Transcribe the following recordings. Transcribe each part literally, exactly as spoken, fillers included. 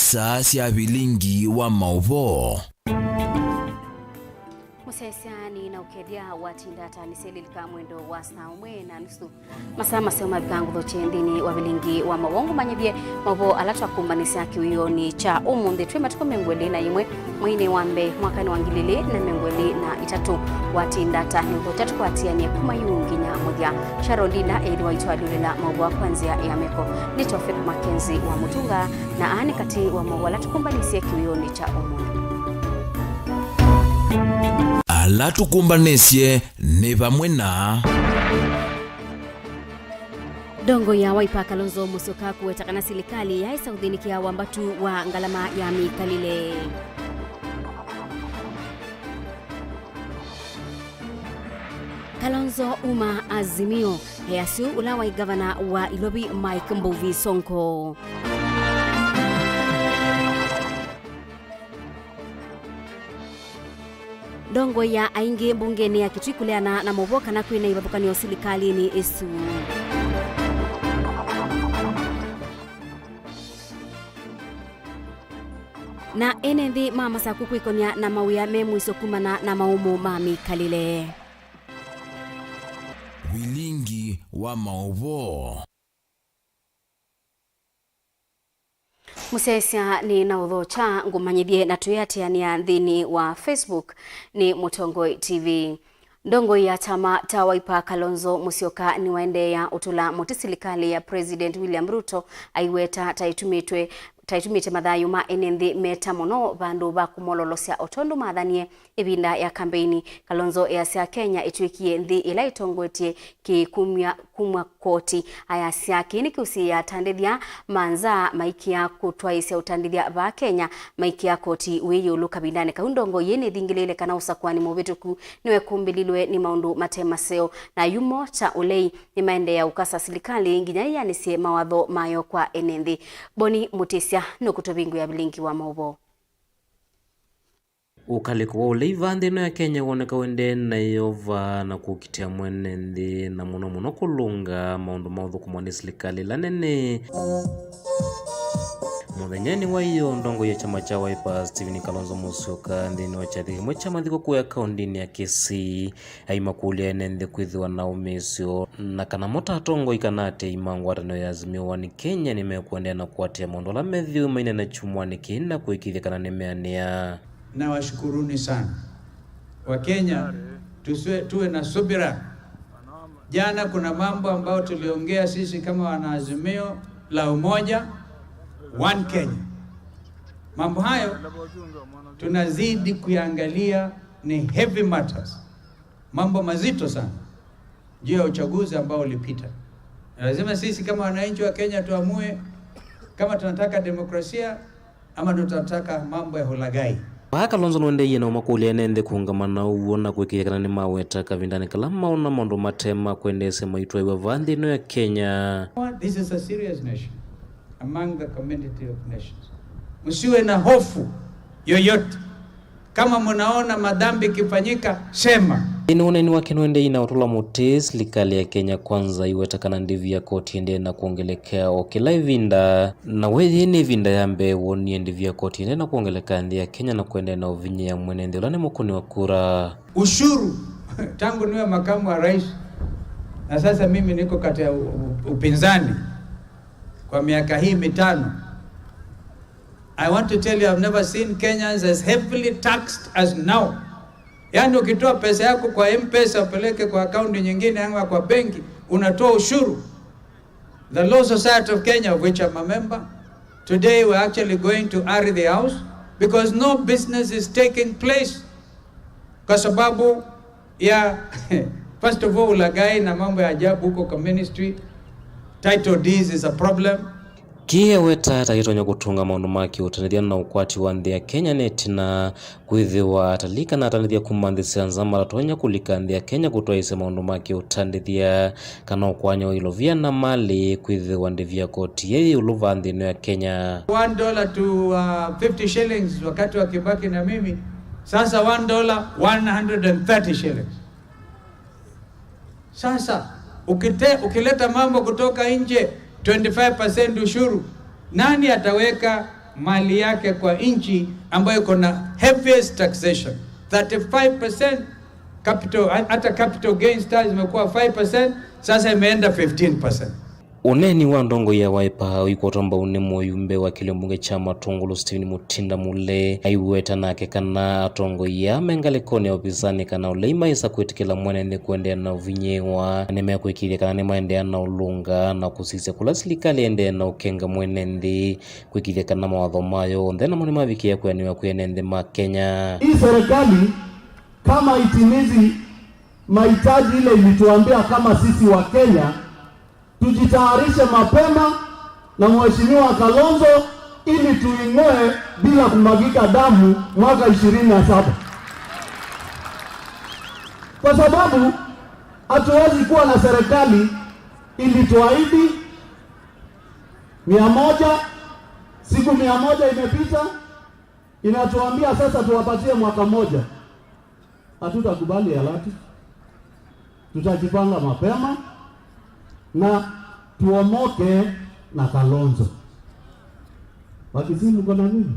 Saa sya vilingi wa maũvoo. Mũsyaĩĩsya nĩ na ũkethya watinda ataanĩsye lilika mwendo wa saa ũmwe na nusu. Masaa maseo mavika ngũthokye nthĩnĩ wa vilingi wa maũvoo, ngũmanyĩthye maũvoo ala twakumbanĩsya kĩwĩonĩ kya ũmũnthĩ. Twĩ matukũ mĩongo ĩlĩ na ĩmwe mweinĩ wa mbee mwakanĩ wa ngili ilĩ na mĩongo ĩlĩ na itatũ. Watinda ta nĩ ũthokya tũkwatianie kuma yu nginya mũthya. Sharon Ndinda ethĩwa itwalyũlĩla maũvoo kwa nzĩa ya meko. Nĩ Tofik Mackenzie wa Mũtunga, na aa nĩ katĩ wa maũvoo ala tũkumbanisye kĩwĩonĩ kya ũmũnthĩ. Ala tũkumbanisye nĩ vamwe na ndongoi ya Wiper Kalonzo Musyoka kũweta kana silikalĩ yaĩsa kũthĩnĩkĩa wambatu wa ngalama ya mĩkalĩle. Kalonzo uma Azimio, easya ũla waĩ ngavana wa Ilovi Mike Mbuvi Sonko. Ndongoi ya aingĩ mbungenĩ ya Kitui kũleana na maũvoo kana kwĩ na ivathũkanĩo silikalĩnĩ ĩsu. Na ene nthĩ ma Masaku kwĩkony'a na mawĩa me mũisyo kumana na maũmũ ma mĩkalĩle. Vilingi wa maũvoo. Mũsyaĩĩsya nĩ na ũthokya, ngũmanyĩthye na twĩatĩanĩa nthĩnĩ wa Facebook nĩ Mũtongoi T V. Ndongoi ya kyama kya Wiper Kalonzo Musyoka nĩwaendeea ũtũla mũtĩ silikalĩ ya President William Ruto aiweta ta ĩtumĩtwe ta ĩtumĩte mathayũ ma ene nthĩ meta mũno vandũ va kũmololosya o tondũ mathanie ĩvinda ya kambeini. Kalonzo easya Kenya ĩtw'ĩkie nthĩ ĩla ĩtongoetye kĩkumya kumw'a koti. Ayasya kĩĩ nĩ kĩusĩĩa atandĩthya ma nza maikĩa kũtwaĩĩsya ũtandĩthya vaa Kenya maikĩa koti wĩ ĩũlũ kavindanĩ kau. Ndongoi ĩĩ nĩthingĩlĩĩle kana ũsakũani mũvĩtũku nĩwekũmbĩlilwe nĩ maũndũ mate maseo, na ayumo ta ũlei nĩmaendeea ũkasa silikalĩ nginya yĩanĩsye mawatho mayo kwa ene nthĩ. Boni Mũtĩsya nũkũtũvingũĩa vilingi wa maũvoo. Ũkalĩko wa ũlei vaa nthĩ ĩno ya Kenya woneka ũendee na ĩyova na kũkitĩa mwene nthĩ, na mũno mũno kũlũnga maũndũ ma ũthũkũmwa nĩ silikalĩ ĩla nene. Mũthenyanĩ wa ĩyoo, ndongoi ya kyama kya Wiper, Stephen Kalonzo Musyoka, nthĩnĩ wa kyathĩ kĩmwe kya mathiko kũya kaũndĩnĩ ya Kisii, aimakũlya ene nthĩ kwĩthĩwa na ũmĩĩsyo na kana mo ta atongoi kana aatĩĩi ma ngwatanĩo ya Azimio One Kenya nĩmekũendeea na kũatĩĩa maũndũ ala methĩwe maineena kyumwanĩ kĩĩ na kũĩkĩĩthya kana nĩmeanĩa. Nawashukuruni sana. Wakenya, tusiwe, tuwe na subira. Jana kuna mambo ambayo tuliongea sisi kama wanaazimio la umoja, One Kenya. Mambo hayo tunazidi kuyaangalia, ni heavy matters. Mambo mazito sana juu ya uchaguzi ambao ulipita. Na lazima sisi kama wananchi wa Kenya tuamue kama tunataka demokrasia ama tunataka mambo ya hulagai. Vaa Kalonzo nũendeeie na ũmakũlya ene nthĩ kũũngama na ũw'o na kũĩkĩĩthya kana nĩmaweta kavindanĩ kala maona maũndũ mate ma kwendeesya maitwaĩwa vaa nthĩ ĩno ya Kenya. This is a serious nation among the community of nations. Msiwe na hofu yoyote. Kama mnaona madhambi ikifanyika, sema. Ĩndĩ ũneeni wake nũendeeie na ũtũla mũtĩ silikalĩ ya Kenya Kwanza ĩweta kana ndĩvi ya koti ĩendee na kwongelekea o kĩla ĩvinda, na we yĩĩ nĩ ĩvinda ya mbee wonie ndĩvi ya koti ĩendee na kwongeleka nthĩ ya Kenya na kũendeea na ũvinyĩĩa mwene nthĩ ũla nĩ mũkũni wa kura. Ushuru, tangu niwe makamu wa rais, na sasa mimi niko kati ya u-, u-, upinzani kwa miaka hii mitano. I want to tell you, I've never seen Kenyans as heavily taxed as now. Yaani ukitoa pesa yako kwa M-Pesa upeleke kwa akaunti nyingine ama kwa benki, unatoa ushuru. The Law Society of Kenya, of which I'm a member, today we're actually going to arry the house because no business is taking place kwa sababu ya first of all, ulaghai na mambo ya ajabu huko kwa ministry. Title deeds is a problem. Kĩĩ eweta ta kĩtonya kũtũnga maũndũ ma kĩũtandĩthya na ũkwati wa nthĩ ya Kenya nĩ ĩtina kwĩthĩwa atalii kana atandĩthya kuma nthĩ sya nza matatonya kũlika nthĩ ya Kenya kũtwaĩĩsya maũndũ ma kĩũtandĩthya kana ũkwany'a wa ilovia na malĩ kwĩthĩwa ndĩvi ya koti yĩ ĩũlũ vaa nthĩ ĩno ya Kenya. One dollar to, uh, fifty shillings wakati wa Kibaki na mimi, sasa one dollar, one hundred and thirty shillings. Sasa ukite-, ukileta mambo kutoka nje, twenty-five percent ushuru, nani ataweka Mali yake kwa nchi ambayo iko na heaviest taxation, thirty-five percent capital, ha-, hata capital gains tax imekuwa five percent, sasa imeenda fifteen percent. Ũneeni wa ndongoi ya Wiper ũikwatwa mbau nĩ mũyumbe wa kĩlio mbunge kya Matũngũlũ Stephen Mutinda Mule aiweta nake kana atongoi aa me ngalĩkonĩ ya ovisanĩ kana ũlei maĩsa kwĩtĩkĩla mwene nthĩ kũendeea na ũvinyĩĩwa, na nĩmekwĩkĩĩthya kana nĩmaendeea na ũlũnga na kũsisya kũla silikalĩ ĩendee na ũkenga mwene nthĩ kwĩkĩĩthya kana mawatho mayo onthe namo nĩmavikĩĩa kwĩanĩw'a kwĩ ene nthĩ ma Kenya. Hii serikali kama itimizi mahitaji ile ilituambia kama sisi wa Kenya, tujitayarishe mapema na Mheshimiwa Kalonzo ili tuing'oe bila kumwagika damu mwaka ishirini na saba. Kwa sababu hatuwezi kuwa na serikali ilituahidi mia moja, siku mia moja imepita, inatuambia sasa tuwapatie mwaka moja. Hatutakubali alati. Tutajipanga mapema na tuomoke na Kalonzo. Wakisii, mko na mimi?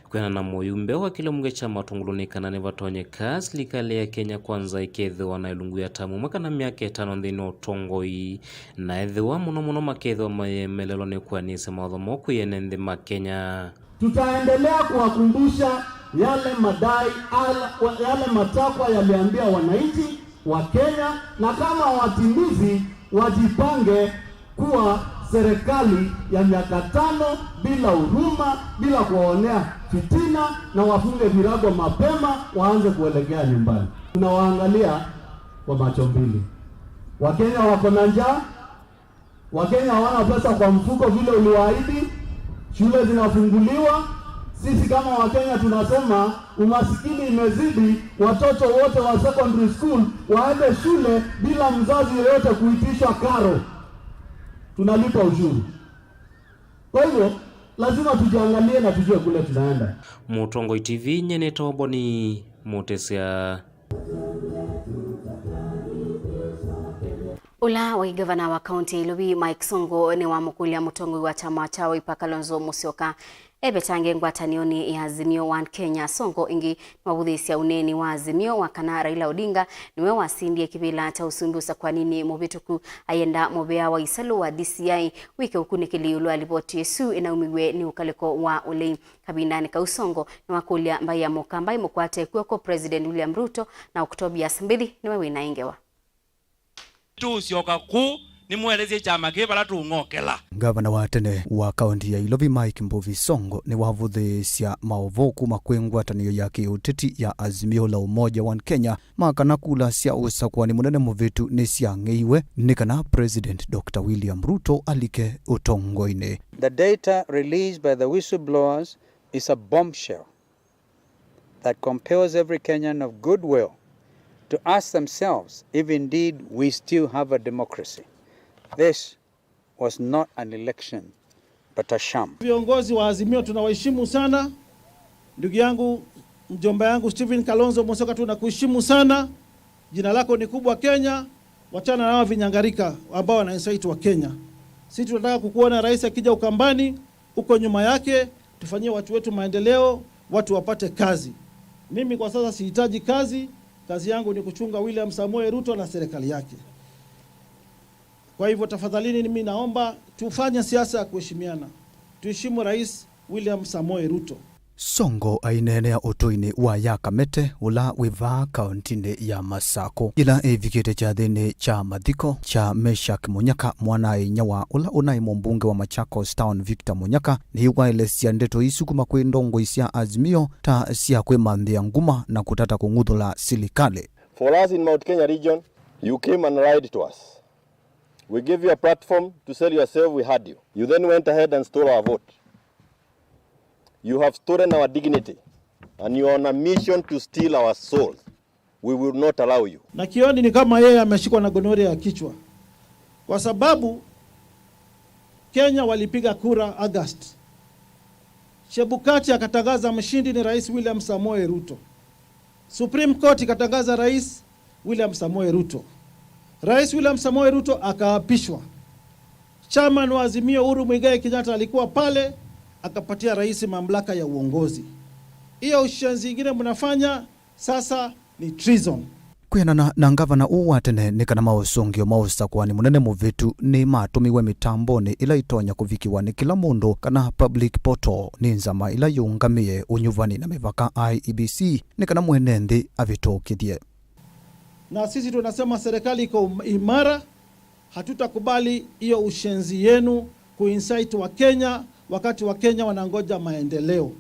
Kwĩana na mũyumbe wa kĩlio mbunge kya Matũngũlũ nĩ kana nĩvatonyeka silikalĩ ya Kenya Kwanza ĩkethĩwa na ĩlungu ya tamu ĩmwe kana myaka ĩtano nthĩnĩ wa ũtongoi, na ethĩwa mũno mũno makethĩwa mayemelelwa nĩ kũanĩsya mawatho moo kwĩ ene nthĩ ma Kenya. Tutaendelea kuwakumbusha yale madai, ala-, yale matakwa yaliambia wananchi wa Kenya, na kama watimizi, wajipange kuwa serikali ya miaka tano bila huruma, bila kuwaonea fitina, na wafunge virago mapema, waanze kuelekea nyumbani. Tunawaangalia kwa macho mbili. Wakenya wako na njaa, Wakenya hawana pesa kwa mfuko vile uliwaahidi. Shule zinafunguliwa. Sisi kama Wakenya tunasema umasikini imezidi, watoto wote wa secondary school waende shule bila mzazi yeyote kuitishwa karo. Tunalipa ushuru. Kwa hivyo, lazima tujiangalie na tujue kule tunaenda. Mũtongoi T V, nyie nĩtawa Boni Mũtĩsya. Ũla waĩ ngavana wa kaunti ya Ilovi, Mike Sonko, nĩwamũkũlya mũtongoi wa kyama kya Wiper, Kalonzo Musyoka, evetange ngwatanĩonĩ ya Azimio One Kenya. Sonko ĩngĩ nĩwavũthĩĩsya ũneeni wa Azimio wa kana Raila Odinga nĩwe wasindie kĩvĩla kya ũsumbĩ ũsakwaninĩ mũvĩtũku, ayenda mũvea wa ĩsalũ wa D C I wĩke ũkunĩkĩli ĩũlũ wa livoti ĩsu ĩnaumiw'e nĩ ũkalĩko wa ũlei. Kavindanĩ kau, Sonko nĩwakũlya mbaĩ ya Mũkamba ĩmũkwate kw'oko President William Ruto, na Octobius Mbithi nĩwe wĩna ĩ ngewa. Tũũsyoka kũũ, nĩmũelesye kyama kĩĩ vala tũũng'okela. Ngavana wa tene wa kaunti ya Ilovi, Mike Mbuvi Sonko, nĩwavũthĩĩsya maũvoo kuma kwĩ ngwatanĩo ya kĩũteti ya Azimio la Umoja One Kenya ma kana kula sya ũsakũani mũnene mũvĩtu nĩsyang'eiwe nĩ kana President Doctor William Ruto alike ũtongoinĩ. The data released by the whistleblowers is a bombshell that compels every Kenyan of goodwill to ask themselves if indeed we still have a democracy. This was not an election, but a sham. Viongozi wa Azimio tunawaheshimu sana. Ndugu yangu, mjomba yangu Stephen Kalonzo Musyoka, tunakuheshimu sana. Jina lako ni kubwa Kenya. Wachana na hawa vinyangarika ambao wana insult wa Kenya. Sisi tunataka kukuona rais akija Ukambani, uko nyuma yake, tufanyie watu wetu maendeleo, watu wapate kazi. Mimi kwa sasa sihitaji kazi, kazi yangu ni kuchunga William Samoei Ruto na serikali yake. Kwa hivyo, tafadhalini, mimi naomba tufanye siasa ya kuheshimiana. Tuheshimu Rais William Samoei Ruto. Sonko aineenea ũtũinĩ wa Yakamete, ũla wĩ vaa kauntinĩ ya Masakũ. Yĩla ĩvikĩte kyathĩnĩ kya mathiko kya Meshack Munyaka, mwana-a-inyia wa ũla ũnaĩ mũmbunge wa Machakos Town, Victor Munyaka, nĩwaelesya ndeto isu kuma kwĩ ndongoi sya Azimio ta sya kwĩmanthĩa nguma na kũtata kũng'uthũla silikalĩ. For us in Mount Kenya region, you came and lied to us. We gave you a platform to sell yourself, we heard you. You then went ahead and stole our vote. You have stolen our dignity and you are on a mission to steal our souls. We will not allow you. Na Kioni ni kama yeye ameshikwa na gonorrhea ya kichwa. Kwa sababu Kenya walipiga kura August. Chebukati akatangaza mshindi ni Rais William Samoei Ruto. Supreme Court ikatangaza Rais William Samoei Ruto. Rais William Samoei Ruto akaapishwa. Chairman wa Azimio Uhuru Muigai Kenyatta alikuwa pale, Akapatia rais mamlaka ya uongozi. Hiyo ushenzi ingine mnafanya sasa ni treason. Kwĩanana na ngavana ũũ wa tene, nĩ kana maũsũngĩo ma ũsakũani mũnene mũvĩtu nĩmatũmiwe mĩtambonĩ ĩla ĩtonya kũvikĩwa nĩ kĩla mũndũ, kana public portal, nĩ nzama ĩla yĩũngamĩe ũnyuvani na mĩvaka, I E B C, nĩ kana mwene nthĩ avĩtũkĩthye. Na sisi tunasema serikali iko imara, hatutakubali hiyo ushenzi yenu kuincite wa Kenya wakati wa Kenya wanangoja maendeleo.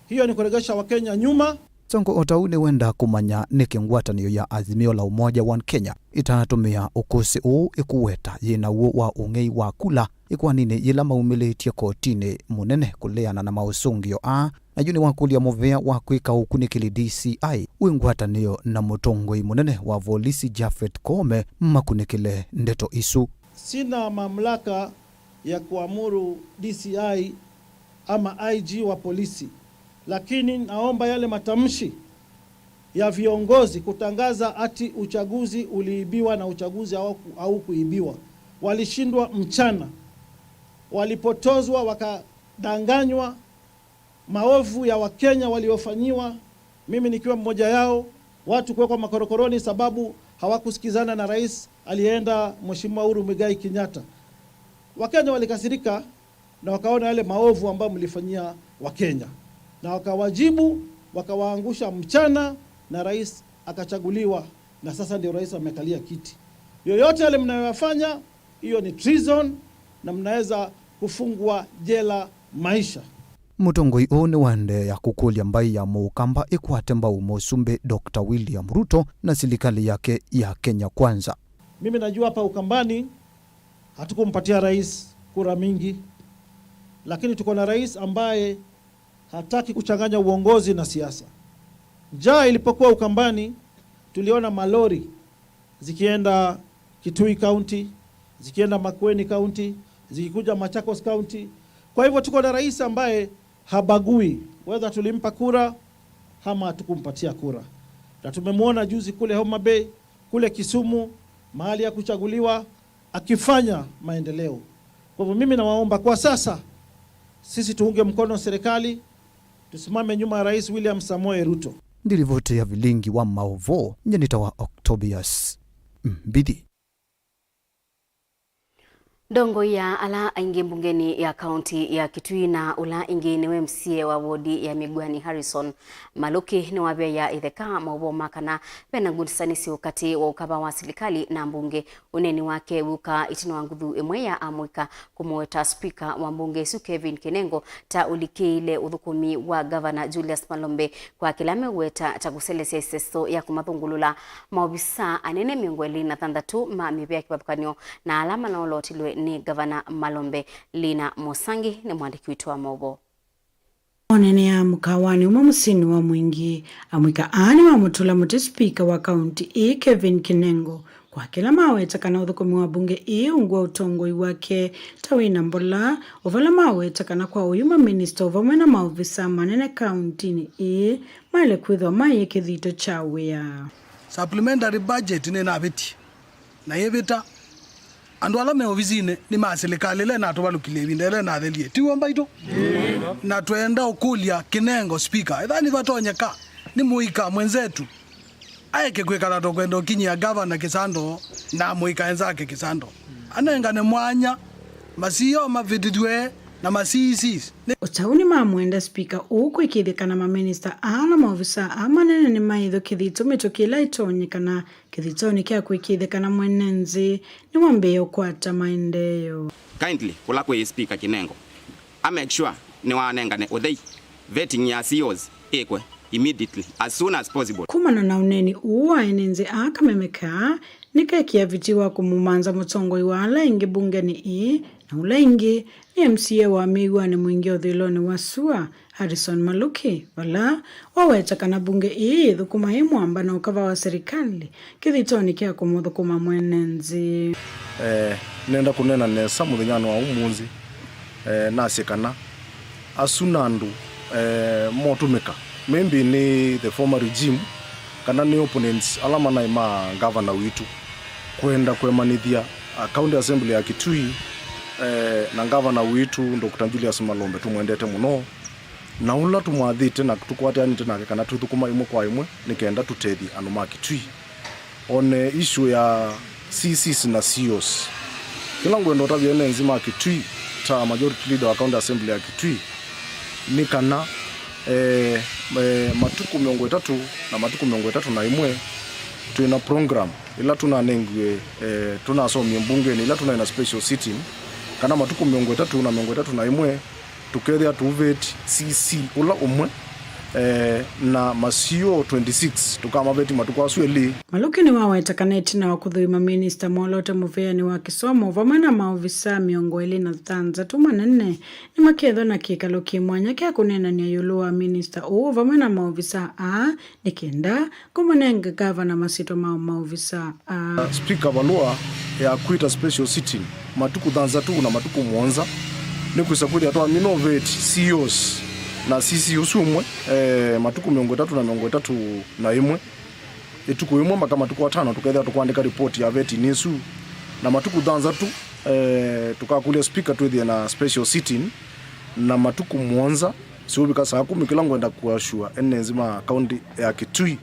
Hiyo ni kuregesha Wakenya nyuma. Sonko o ta ũu nĩwenda kũmanya nĩkĩ ngwatanĩo ya Azimio la Umoja One Kenya ĩtatũmĩa ũkũsĩ ũũ ĩkũweta yĩ naw'o wa ũng'ei wa kula ĩkoaninĩ yĩla maumĩlĩtye kotinĩ mũnene kũleana na maũsũngĩo aa, na yu nĩwakũlya mũvea wa kwĩka ũkunĩkĩli D C I wĩ ngwatanĩo na mũtongoi mũnene wa volisi Japhet Koome makunĩkĩle ndeto isu. Sina mamlaka ya kuamuru D C I ama I G wa polisi, lakini naomba yale matamshi ya viongozi kutangaza ati uchaguzi uliibiwa na uchaguzi hauku-, haukuibiwa. Walishindwa mchana, walipotozwa, wakadanganywa, maovu ya Wakenya waliofanyiwa, mimi nikiwa mmoja yao, watu kuwekwa makorokoroni sababu hawakusikizana na rais aliyeenda, Mheshimiwa Uhuru Muigai Kenyatta. Wakenya walikasirika na wakaona yale maovu ambayo mlifanyia Wakenya, na wakawajibu, wakawaangusha mchana, na rais akachaguliwa, na sasa ndio rais amekalia kiti. Yoyote yale mnayoyafanya, hiyo ni treason, na mnaweza kufungwa jela maisha. Mũtongoi ũũ nĩwaendeea kũkũlya mbaĩ ya Mũkamba ĩkwate mbau Mũsumbĩ Doctor William Ruto na silikalĩ yake ya Kenya Kwanza. Mimi najua hapa Ukambani hatukumpatia rais kura mingi, lakini tuko na rais ambaye hataki kuchanganya uongozi na siasa. Njaa ilipokuwa Ukambani, tuliona malori zikienda Kitui County, zikienda Makueni County, zikikuja Machakos County. Kwa hivyo tuko na rais ambaye habagui whether tulimpa kura ama hatukumpatia kura. Na tumemwona juzi kule Homa Bay, kule Kisumu, mahali ya kuchaguliwa, akifanya maendeleo. Kwa hivyo mimi nawaomba kwa sasa, sisi tuunge mkono serikali, tusimame nyuma ya Rais William Samoei Ruto. Ndilivoti ya vilingi wa maũvoo, nye nĩtawa Octobius Mbithi. Ndongoi ya ala aingĩ mbungenĩ ya kaunti ya Kitui na ũla ĩngĩ nĩwe M C A wa wodi ya Migwani Harrison Maluki nĩwaveea ĩtheka maũvoo ma kana vena ngusanĩsyo katĩ wa ũkava wa silikalĩ na mbunge. Ũneeni wake wĩũka ĩtina wa nguthu ĩmwe ya amũika kũmũweta spika wa mbunge ĩsu Kevin Kinengo ta ũlikĩĩile ũthũkũmi wa Gavana Julius Malombe kwa kĩla meũweta ta kũselesya ĩseso ya kũmathũngũlũla maovisaa anene mĩongo ĩlĩ na thanthatũ ma mĩvĩa kĩvathũkany'o na ala manoolotilwe nĩ Gavana Malombe. Lina Mosangi nĩ mwandĩki witũ wa maũvoo. Oneenea mũkawanĩ ũmwe mũsyĩnĩ wa Mwingi, amũika aa nĩmamũtũla mũtĩ spika wa kaunti ĩĩ Kevin Kinengo kwa kĩla maweta kana ũthũkũmi wa mbunge ĩĩ ungu wa ũtongoi wake ta wĩna mbola, o vala maweta kana kwa oyu maminista o vamwe na maovisaa manene kauntinĩ ĩĩ maĩle kwĩthwa maiĩ kĩthito kya wĩa. Supplementary budget nĩnavĩtie. Na yĩvĩta, andũ ala me ovisinĩ nĩ ma silikalĩ ĩla ĩnatũvalũkilye ĩvinda ĩla ĩnathelie. Tiw'o mbaitũ? Na twenda ũkũlya Kinengo, spika, ethĩwa nĩvatonyeka, nĩ mũika mwenzetu aeke kwĩkala tũkwenda ũkinyĩa gavana kĩsando na amũika enzake kĩsando. Anengane mwanya, ma C E O mavĩtĩthw'e na ma C E Cs. Nĩ- Ũtau nĩmamwenda spika ũũ kũĩkĩĩthya kana maminista aa na maovisaa aa manene nĩmaĩthwa kĩthito mĩtũkĩ ĩla ĩtonyekana kĩthitonĩ kya kũĩkĩĩthya kana mwene nthĩ nĩwambĩĩe ũkwata maendeeo. Kindly, kũla kwĩ Speaker Kinengo, a make sure nĩwanengane ũthei, vetting ya C E Os ĩkwe immediately, as soon as possible. Kumana na ũneeni ũũ wa ene nthĩ aa, kameme kaa nĩkekĩa vitii wa kũmũmanza mũtongoi wa ala aingĩ mbungenĩ ĩĩ, na ũla ĩngĩ nĩ M C A wa Mĩw'anĩ Mwingi ũthũĩlonĩ wa sua, Harrison Maluki, vala waweta kana mbunge ĩĩ ĩthũkũma ĩ mwamba na ũkava wa silikalĩ kĩthĩtonĩ kya kũmũthũkũma mwene nthĩ. Eh, nenda kũneena nesa mũthenyanĩ wa ũmũnthĩ, eh, nasye kana asu na andũ, eh, motũmĩka, maybe nĩ the former regime, kana nĩ opponents ala manaĩ ma ngavana witũ, kwenda kwemanĩthya, ah, County Assembly ya Kitui Eh, na ngavana witũ, Doctor Julius Malombe, tũmwendete mũno, na ũla tũmwathĩte na tũkwatĩanĩte nake kana twĩthũkũma ĩmwe kwa ĩmwe nĩ kenda tũtethye andũ ma Kitui. On issue ya C Cs na C Os, kĩla ngwenda ũtavya ene nzĩ ma Kitui ta Majority Leader wa County Assembly ya Kitui nĩ kana, eh, eh, matukũ mĩongo ĩtatũ na matukũ mĩongo ĩtatũ na ĩmwe twĩ na program ĩla tũnanengiwe, eh, tũnasomie mbungenĩ ĩla tũnaĩ na special sitting, kana matukũ mĩongo ĩtatũ na mĩongo ĩtatũ na ĩmwe tũkethĩa tũveti C C ũla ũmwe, eh, na ma C O twenty-six tũkamaveti matukũ asu elĩ. Maluki nĩwaweta kana ĩtina wa kũthũima minista mwoloote mũvĩanĩ wa kĩsomo vamwe na maovisaa mĩongo ĩlĩ na thanthatũ manene nĩmakethwa na kĩkalo kĩ mwanya kya kũneenany'a ĩũlũ wa minista ũũ vamwe na maovisaa aa nĩ kenda kũmũnenga ngavana masyĩtwa ma maovisaa aa. Speaker valũa ya kwĩta special sitting matukũ thanthatũ na matukũ mũonza, nĩkwĩsa kwĩthĩa twamina ũveti C Os na C C ũsu ũmwe, eh, matukũ mĩongo ĩtatũ na mĩongo ĩtatũ na ĩmwe, ĩtukũ ĩmwe mpaka matukũ atano tũkethĩa tũkwandĩka report ya vetting ĩsu, na matukũ thanthatũ, eh, tũkakũlya speaker twĩthĩe na special sitting, na matukũ mũonza siũvika saa kũmi. Kĩla ngwenda kũassure ene nzĩ ma kaunti ya Kitui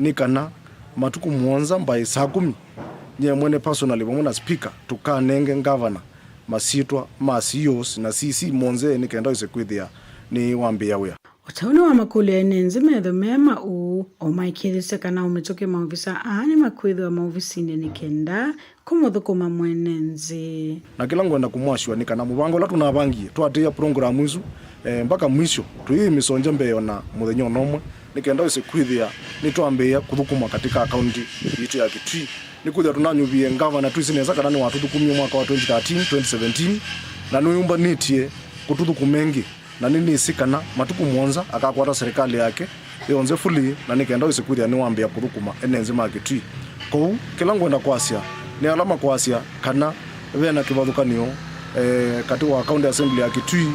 nĩ kana matukũ mũonza by saa kũmi, nyie mwene personally vamwe na speaker tũkanenge ngavana masyĩtwa ma C Os na C C monthe nĩ kenda wĩse kwĩthĩa nĩwambĩĩa wĩa. O ta ũu nĩwamakũlya ene nzĩ metho mema ũũ, o maĩkĩĩthĩsya kana o mĩtũkĩ maovisa aa nĩmakwĩthĩwa maovisinĩ nĩ kenda kũmũthũkũma mwene nzĩ. Na kĩla ngwenda kũmwasyũa nĩ kana mũvango ũla tũnavangie, twaatĩĩa program ĩsu, eh, mpaka mwisho, tũyĩmĩsongya mbee ona mũthenya ona ũmwe, nĩ kenda wĩse kwĩthĩa nĩtwambĩĩa kũthũkũma katika kaunti yitũ ya Kitui. Nĩkwĩthĩa tũnanyuvie ngavana twĩsĩ nesa kana nĩwatũthũkũmie mwaka wa twenty thirteen, twenty seventeen, na nĩwĩyũmbanĩtye kũtũthũkũma ĩngĩ. Na nĩnĩsĩ kana matukũ mũonza akakwata serikali yake yonthe fully, na nĩ kenda wĩse kwĩthĩa nĩwambĩĩa kũthũkũma ene nzĩ ma Kitui. Kwoou, kĩla ngwenda kwasya nĩ ala makwasya kana ve na kĩvathũkanĩo, eh, katĩ wa County Assembly ya Kitui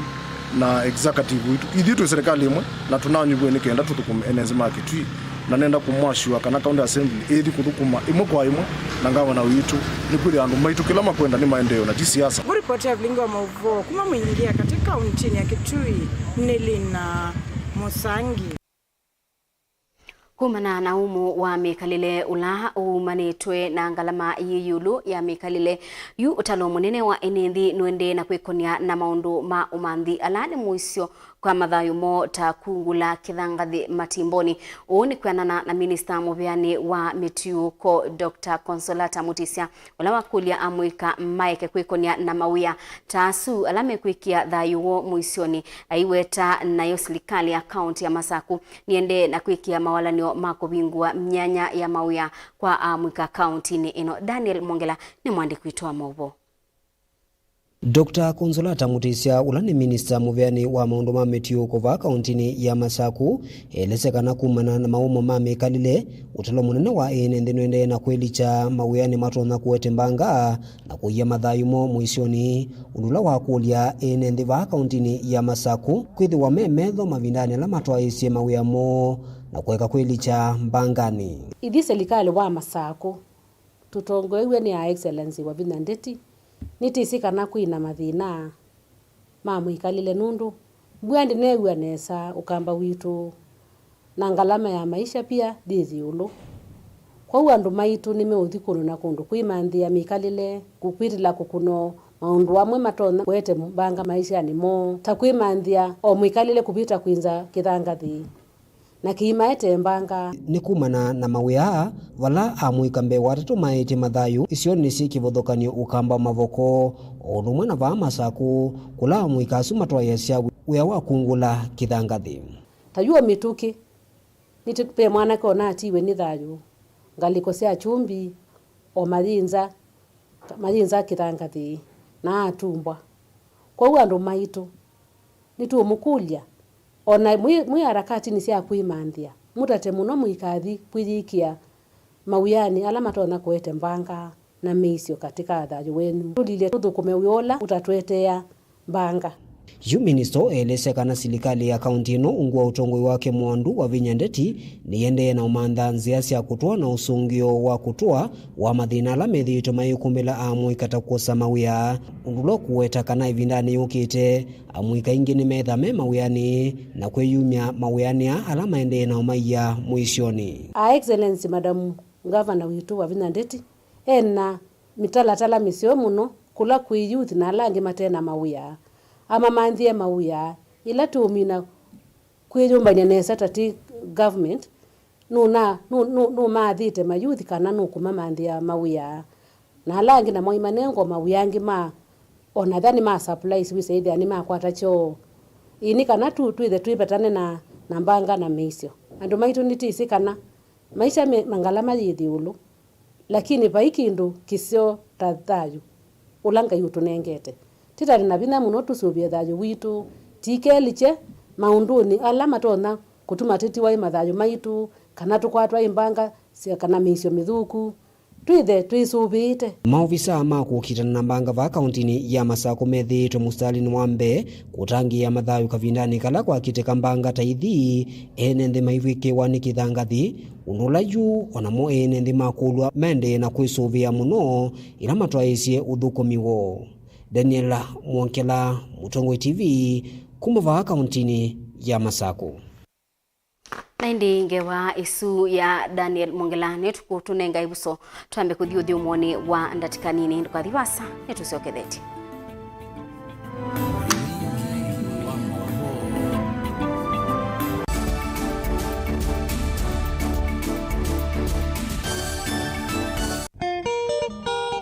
na executive witũ. Ithyĩ twĩ serikali ĩmwe, na tũnanyuvw'e nĩ kenda tũthũkũme ene nzĩ ma Kitui. Na nenda kũmwasyũa kana County Assembly ĩthi kũthũkũma ĩmwe kwa ĩmwe na ngavana witũ, nĩkwĩthĩa andũ maitũ kĩla makwenda nĩ maendeeo na ti siasa. Ngũripoti ya vilingi wa maũvoo kuma Mwingi ya katĩ kauntinĩ ya Kitui nĩ Lina Mũsangi. Kumana na ũmũ wa mĩkalĩle ũla ũumanĩtwe na ngalama yĩ ĩũlũ ya mĩkalĩle, yu ũtalo mũnene wa ene nthĩ nũendee na kwĩkonya na maũndũ ma ũmanthi ala nĩ mũisyo kwa mathayũ moo ta kungula kĩthangathĩ matimbonĩ. Ũũ nĩ kwĩanana na minista mũvĩanĩ wa mĩtiũũko, Doctor Consolata Mutisya, ũla wakũlya amũika maeke kwĩkonya na mawĩa ta asu ala mekwĩkĩa thayũ woo mũisyonĩ, aiweta nayo silikalĩ ya kaunti ya Masaku nĩendee na kwĩkĩa mawalany'o ma kũvingũa myanya ya mawĩa kwa amũika kauntinĩ ĩno. Daniel Mwongela nĩ mwandĩki witũ wa maũvoo. Doctor Consolata Mutisya, ũla nĩ minista mũvĩanĩ wa maũndũ ma mĩtiũũko vaa kauntinĩ ya Masaku, elesya kana kumana na maũmũ ma mĩkalĩle, ũtalo mũnene wa ene nthĩ nũendee na kwĩlikya mawĩanĩ matonya kũete mbanga na kũia mathayũ moo mũisyonĩ, ũndũ ũla wakũlya ene nthĩ vaa kauntinĩ ya Masaku kwĩthĩwa me metho mavindanĩ ala matwaĩĩsye mawĩa moo na kũeka kwĩlikya mbanganĩ. Ithyĩ silikalĩ wa Masaku tũtongoew'e nĩ Her Excellency Wavinya Ndeti, nĩtĩsĩ kana kwĩ na mathĩna ma mwĩkalĩle nũndũ mbua ndĩneew'a nesa ũkamba witũ, na ngalama ya maisha pia yĩ ĩũlũ. Kwoou andũ maitũ nĩmeũthi kũndũ na kũndũ kwĩmanthĩa mĩkalĩle, kũkwĩtĩla kũkũno maũndũ amwe matonya kũete mbanga maishanĩ moo, ta kwĩmanthĩa o mwĩkalĩle kũvĩta kwĩnza kĩthangathĩ na kĩimaete mbanga. Nĩ kumana na mawĩa aa, vala amũika mbee wa atatũ maĩtye mathayũ isionĩ syĩ kĩvothokany'o ũkamba mavoko, o ũndũ ũmwe na vaa Masaku, kũla amũika asu matwaĩasya wĩa wa kungũla kĩthangathĩ. Ta yu o mĩtũkĩ, nĩtũ-, ve mwanake ũnatiwe nĩ thayũ ngalĩko sya Kyumbi, o mayĩnza, mayĩnza kĩthangathĩ na atumbwa. Kwoou andũ maitũ, nĩtũũmũkũlya, o na mwĩ, mwĩ harakatinĩ sya kwĩmanthĩa, mũtate mũno mũikathi kwĩyĩkĩa mawĩanĩ ala matonya kũete mbanga na mĩisyo katĩ ka thayũ wenyu. Tũlilye tũthũkũme wĩa ũla ũtatũeteea mbanga. Yu minista ũelesya kana silikalĩ ya kaunti ĩno ungu wa ũtongoi wake mwandu Wavinya Ndeti nĩyĩendee na ũmantha nzĩa sya kũtũa na ũsũngĩo wa kũtũa wa mathĩna ala methĩĩtwe mayĩkumbĩla amũika ta kwosa mawĩa, ũndũ ũla ũkũweta kana ĩvindanĩ yũkĩte, amũika aingĩ nĩmethĩwa me mawĩanĩ na kwĩyumya mawĩanĩ aa ala maendee na ũmaiya mũisyonĩ. Her Excellency Madam Governor witũ Wavinya Ndeti ena mĩtalatala mĩseo mũno kũla kwĩ youth na ala angĩ mate na mawĩa. Amamanthĩe mawĩa, ĩla tũũmina kwĩyũmbany'a nesa ta tĩ government, nũna-, nũ-, nũ-, nũmaathĩte mayouth kana nũkũmamanthĩa mawĩa. Na ala angĩ namo imanengwa mawĩa angĩ ma, o na ethĩwa nĩ ma supplies, wĩsa ĩthĩa nĩmakwata kyoo. Ĩĩ, nĩ kana tu twĩthe twĩvetane na, na mbanga na mĩisyo. Andũ maitũ nĩtwĩsĩ kana maisha me, mangalama yĩthĩ ĩũlũ. Lakini vai kĩndũ kĩseo ta thayũ ũla Ngai ũtũnengete. Tĩtane na vinya mũno tũsũvĩe thayũ witũ, tikelikye maũndũnĩ ala matonya kũtuma tĩtiwa ĩ mathayũ maitũ, kana tũkwatwa ĩ mbanga sya, kana mĩisyo mĩthũku. Twĩthe twĩsũvĩĩte. Maovisa ma kũkitana na mbanga vaa kauntinĩ ya Masakũ methĩĩtwe mũsitalĩnĩ wa mbee kũtangĩĩa mathayũ kavindanĩ kala kwakitĩka mbanga ta ithi, ene nthĩ maivw'ĩkĩwa nĩ kĩthangathi, ũndũ ũla yu o namo ene nthĩ ma kũlwa maendee na kwĩsũvĩa mũno ĩla matwaĩĩsye ũthũkũmi woo. Daniel Mwongela, Mũtongoi T V, kuma vaa kauntinĩ ya Masakũ. Na ĩndĩ ngewa ĩsu ya Daniel Mwongela nĩyo tũkũtũnenga ĩvuso twambe kũthi ũthyũmũonĩ wa ndatĩka nini. Ndũkathi vasa, nĩtũsyokethetye.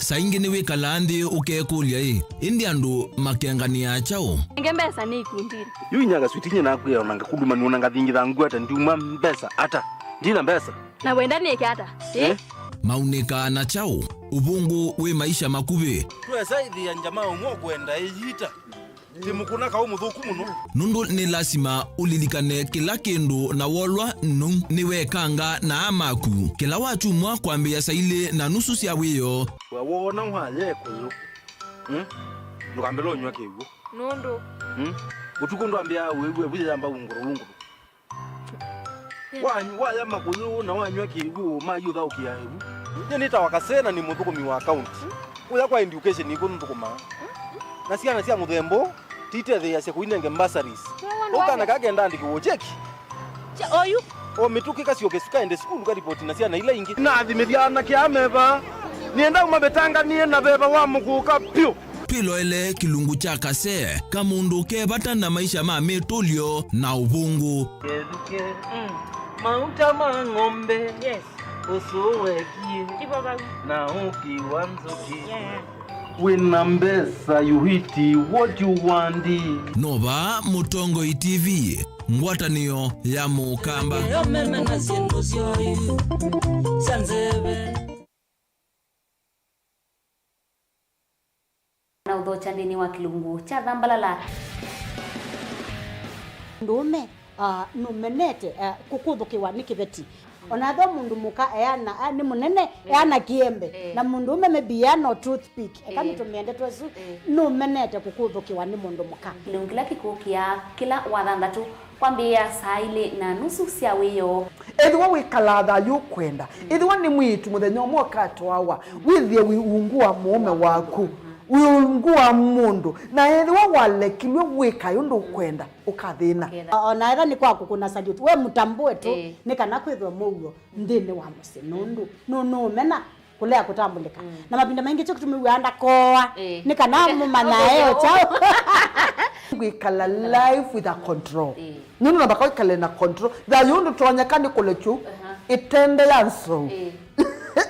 Saa ingĩ nĩwĩkalaa nthĩ ũkekũlya-ĩ, ĩndĩ andũ makenganĩaa kyaũ? Nenge mbesa nĩ ikundinĩ. Yu inya kaswiti nye nakwĩa ona ngakuluma nĩona ngathingitha ngwata ndiuma mbesa ata? Ndina mbesa. Na wenda nĩke ata? Ĩ? Eh? Maunĩkaa na kyaũ ũvũngũ wĩ maisha makuvĩ? Twesa ĩthĩa njama ũmwe ũkwenda ĩyita. Ti mũkũna kaũ mũthũku mũno. Nũndũ nĩ lasima ũlilikane kĩla kĩndũ na wolwa nũu nĩwekanga na aa maku. Kĩla wakyumwa kwambĩĩa saa ilĩ na nusu sya wĩoo. We woona waya ĩkũyũ, mm? Ndũkambĩle ũnyw'a kĩw'ũ. Nũndũ? Mm? Ũtukũ ndwambĩaa wĩw'e vu yĩyamba ungũrũ ungũrũ. Wa-, waya makũyũ na wanyw'a kĩw'ũ, mayũthaũkĩa ĩvu. Nyie nĩtawa Kasee na nĩ mũthũkũmi wa kaunti. Kũya kwa education nĩkw'o nthũkũmaa. Na syana sya mũthemba ũũ titetheeasya kũinenge bursaries. Ũu kana kaa kenda andĩkĩwe cheki. Oyu? O mĩtũkĩ kasyoke sukaende sukulu karipoti na syana ila ingĩ. Nathimĩthya anake aa me vaa. Nĩenda ũmavĩtanganie na veva wa mũkũka vyũ. Twĩloele kĩlungu kya Kasee, kamũndũ ke vata na maisha ma mĩtũlyo na ũvũngũ. Kethukĩ, mm, mauta ma ng'ombe, yes, ũsũ wekie, ivo vau, na ũki wa nzũkĩ. Yeah. Wĩna mbesa, you eat what you want. No vaa Mũtongoi T V, ngwatanĩo ya Mũkamba. Eo meme na syĩndũ syoyu sya nzeve. Na ũthokya nthĩnĩ wa kĩlungu kya Thambalala. Mũndũũme, ah, nũmenete, ah, kũkũthũkĩwa nĩ kĩveti. Ona ethĩwa mũndũ mũka eana, ah, nĩ mũnene, eh, eana kĩembe. Eh. Na mũndũũme maybe eana o toothpick. Eka, eh, nĩtũmĩe ndeto ĩsu, eh, nũmenete kũkũthũkĩwa nĩ mũndũ mũka. Kĩlungu kĩla kĩkũkĩa kĩla wathanthatũ. Kwambĩĩa saa ilĩ na nusu sya wĩoo. Ethĩwa wĩkalaa thayũ ũkwenda, ethĩwa nĩ mwĩĩtu mũthenya ũmwe ũkatwawa, wĩthĩe wĩ ungu wa mũũme waku, wĩ ungu wa mũndũ, na ethĩwa walekilw'e wĩkae ũndũ ũkwenda, ũkathĩna. Ũkethĩa. O na ethĩwa nĩ kwa kũkũna salute, we mũtambũe tu, ĩĩ, nĩ kana kwĩthwe mũuo nthĩnĩ wa mũsyĩ, nũndũ nũ-, nũũmena kũlea kũtambũlĩka. Mm. Na mavinda maingĩ kyo kĩtumi wĩaa ndakoa, eh, nĩ kana mũmanya eo kyaũ. Kwĩkala life with a control. Eh. Nũndũ nambaka wĩkale na control. Thayũ ndũtonyeka nĩ kũlekyu, aha, ĩtende ya nsou. Eh.